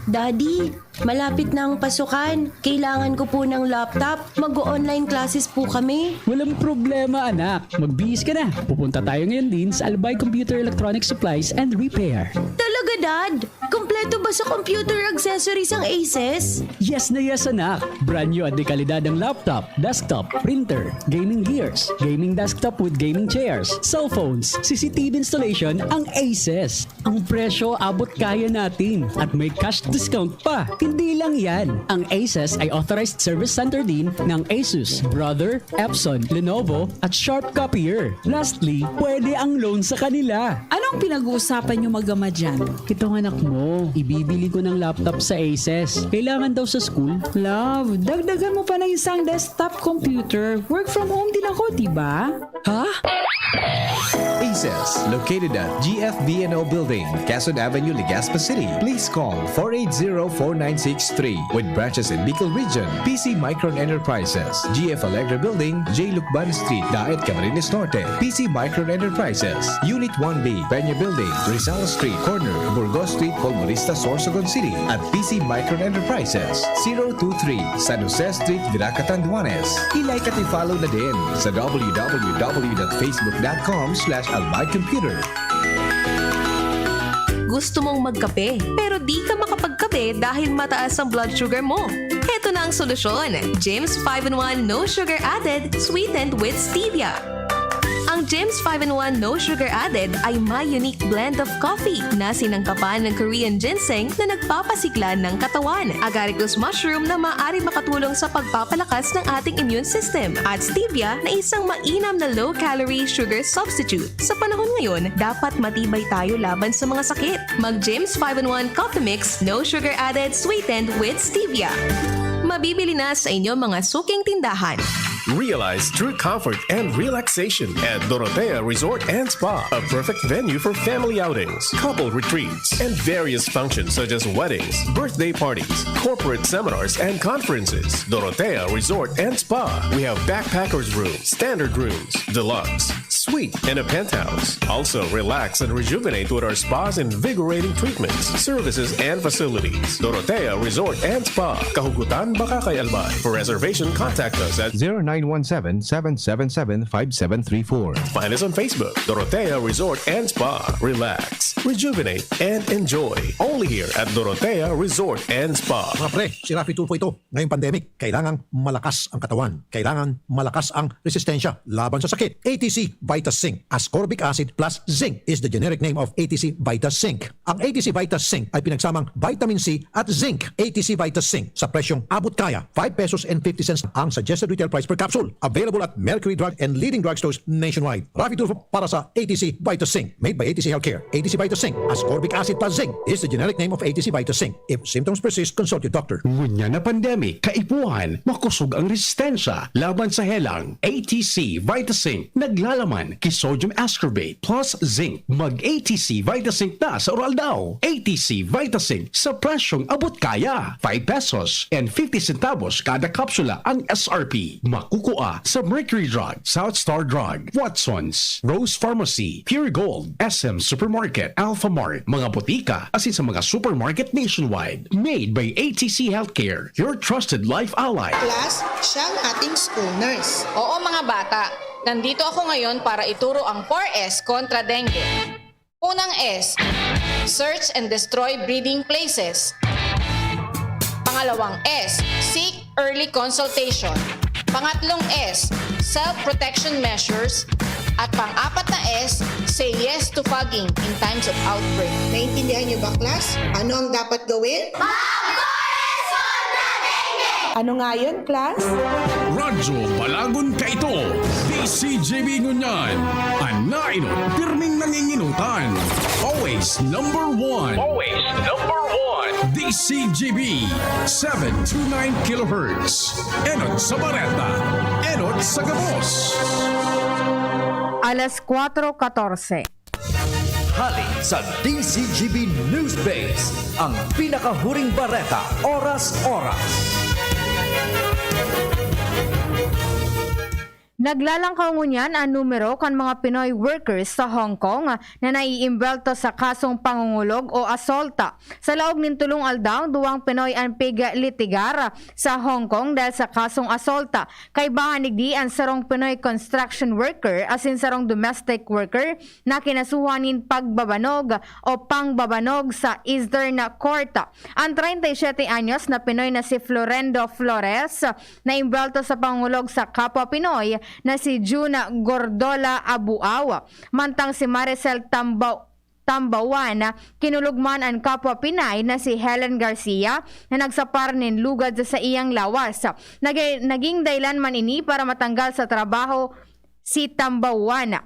Daddy, malapit na ang pasukan. Kailangan ko po ng laptop. Mag-o-online classes po kami. Walang problema, anak. Magbihis ka na. Pupunta tayo ngayon din sa Albay Computer Electronic Supplies and Repair. Talaga, Dad? Kompleto ba sa computer accessories ang Aces? Yes na yes, anak. Brand new at dekalidad ang laptop, desktop, printer, gaming gears, gaming desktop with gaming chairs, cellphones, C C T V installation ang Aces. Ang presyo abot kaya natin at may cash discount pa. Hindi lang yan. Ang Aces ay authorized service center din ng Asus, Brother, Epson, Lenovo at Sharp Copier. Lastly, pwede ang loan sa kanila. Anong pinag-uusapan niyo mag-ama dyan? Itong anak mo, ibibili ko ng laptop sa Aces. Kailangan daw sa school. Love, dagdagan mo pa ng isang desktop computer. Work from home din ako, di ba? Ha? Aces, located at G F B N O Building, Quezon Avenue, Legazpi City. Please call four eight zero, four nine six three. With branches in Bicol Region, P C Micron Enterprises, G F Allegra Building, J Lucban Street, Daet, Camarines Norte. P C Micron Enterprises, Unit one B, Peña Building, Rizal Street, corner Burgos Street, Polvorista, Sorsogon City, at P C Micron Enterprises, zero two three, San Jose Street, Virac, Catanduanes. I-like at i-follow na din sa w w w dot facebook dot com slash albay computer. Gusto mong magkape, pero di ka makapagkape dahil mataas ang blood sugar mo? Heto na ang solusyon, James five in one No Sugar Added, sweetened with stevia. Ang James five in one No Sugar Added ay may unique blend of coffee na sinangkapan ng Korean ginseng na nagpapasigla ng katawan, agaricus mushroom na maaari makatulong sa pagpapalakas ng ating immune system, at stevia na isang mainam na low-calorie sugar substitute. Sa panahon ngayon, dapat matibay tayo laban sa mga sakit. Mag James five in one Coffee Mix, no sugar added, sweetened with stevia. Mabibili na sa inyong mga suking tindahan. Realize true comfort and relaxation at Dorotea Resort and Spa, a perfect venue for family outings, couple retreats, and various functions such as weddings, birthday parties, corporate seminars, and conferences. Dorotea Resort and Spa. We have backpackers room, standard rooms, deluxe, suite, and a penthouse. Also, relax and rejuvenate with our spa's invigorating treatments, services, and facilities. Dorotea Resort and Spa, Kahugutan, Bacacay, Albay. For reservation, contact us at zero nine one seven, seven seven seven, five seven three four. Find us on Facebook, Dorotea Resort and Spa. Relax, rejuvenate, and enjoy. Only here at Dorotea Resort and Spa. Mga pre, si Raffy Tulfo ito. Ngayong pandemic, kailangang malakas ang katawan. Kailangan malakas ang resistensya laban sa sakit. A T C Vita Zinc, ascorbic acid plus zinc is the generic name of A T C Vita Zinc. Ang A T C Vita Zinc ay pinagsamang vitamin C at zinc. A T C Vita Zinc sa presyong abot kaya, five pesos and fifty cents ang suggested retail price per capsule. Available at Mercury Drug and leading drugstores nationwide. Raffy Tulfo para sa A T C Vita Zinc. Made by A T C Healthcare. A T C Vita Zinc, ascorbic acid plus zinc, is the generic name of A T C Vita Zinc. If symptoms persist, consult your doctor. Ngunyan na pandemic, kaipuhan, makosog ang resistensya laban sa helang. A T C Vita Zinc, naglalaman ki sodium ascorbate plus zinc. Mag A T C Vita Zinc na sa oral daw. A T C Vita Zinc sa presyong abot kaya. Five pesos and fifty centavos kada kapsula ang S R P. Makukua sa Mercury Drug, South Star Drug, Watsons, Rose Pharmacy, Pure Gold, S M Supermarket, Alpha Mart, mga botika, asin sa mga supermarket nationwide. Made by A T C Healthcare, your trusted life ally. Class, siya ang ating school nurse. Oo, mga bata, nandito ako ngayon para ituro ang four S kontra dengue. Unang S, search and destroy breeding places. Pangalawang S, seek early consultation. Pangatlong S, self-protection measures. At pang-apat na S, say yes to fogging in times of outbreak. Naintindihan niyo ba, class? Ano ang dapat gawin? Ano nga yun, class? Radyo Balagon Kaito, D C G B ngunyan. An nainot, pirming nanginginutan. Always number one. Always number one. D C G B, seven two nine kilohertz. Enot sa bareta, enot sa gabos. Alas kwatro katorse. Hali sa D C G B News Base, ang pinakahuring bareta, oras-oras. Naglalangkaw ngunyan an numero kan mga Pinoy workers sa Hong Kong na naiimbwelto sa kasong pangungulog o assault. Sa laog nin tolong aldaw, duwang Pinoy an piglitigar sa Hong Kong dahil sa kasong assault. Kaibahan digdi an sarong Pinoy construction worker asin sarong domestic worker na kinasuhan nin pagbabanog o pangbabanog sa Eastern Court. An treinta y siete anyos na Pinoy na si Florendo Flores na imbwelto sa pangungulog sa kapwa Pinoy na si Juna Gordola Abuaw, mantang si Maricel Tambaw Tambawan, kinulog man an kapwa Pinay na si Helen Garcia na nagsapar nin lugad sa saiyang lawas. Nagay- naging dahilan man ini para matanggal sa trabaho si Tambawan.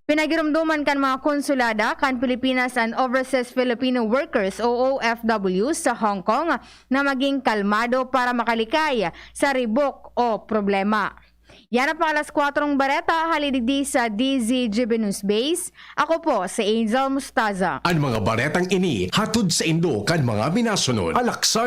Pinagiromdoman kan mga konsulada kan Pilipinas an Overseas Filipino Workers o O F W sa Hong Kong na maging kalmado para makalikay sa ribok o problema. Yan ang pang alas kwatro bareta, hali digdi sa D Z G B News Base. Ako po si Angel Mustaza. An mga baretang ini hatod saindo kan mga minasunod. Alaksan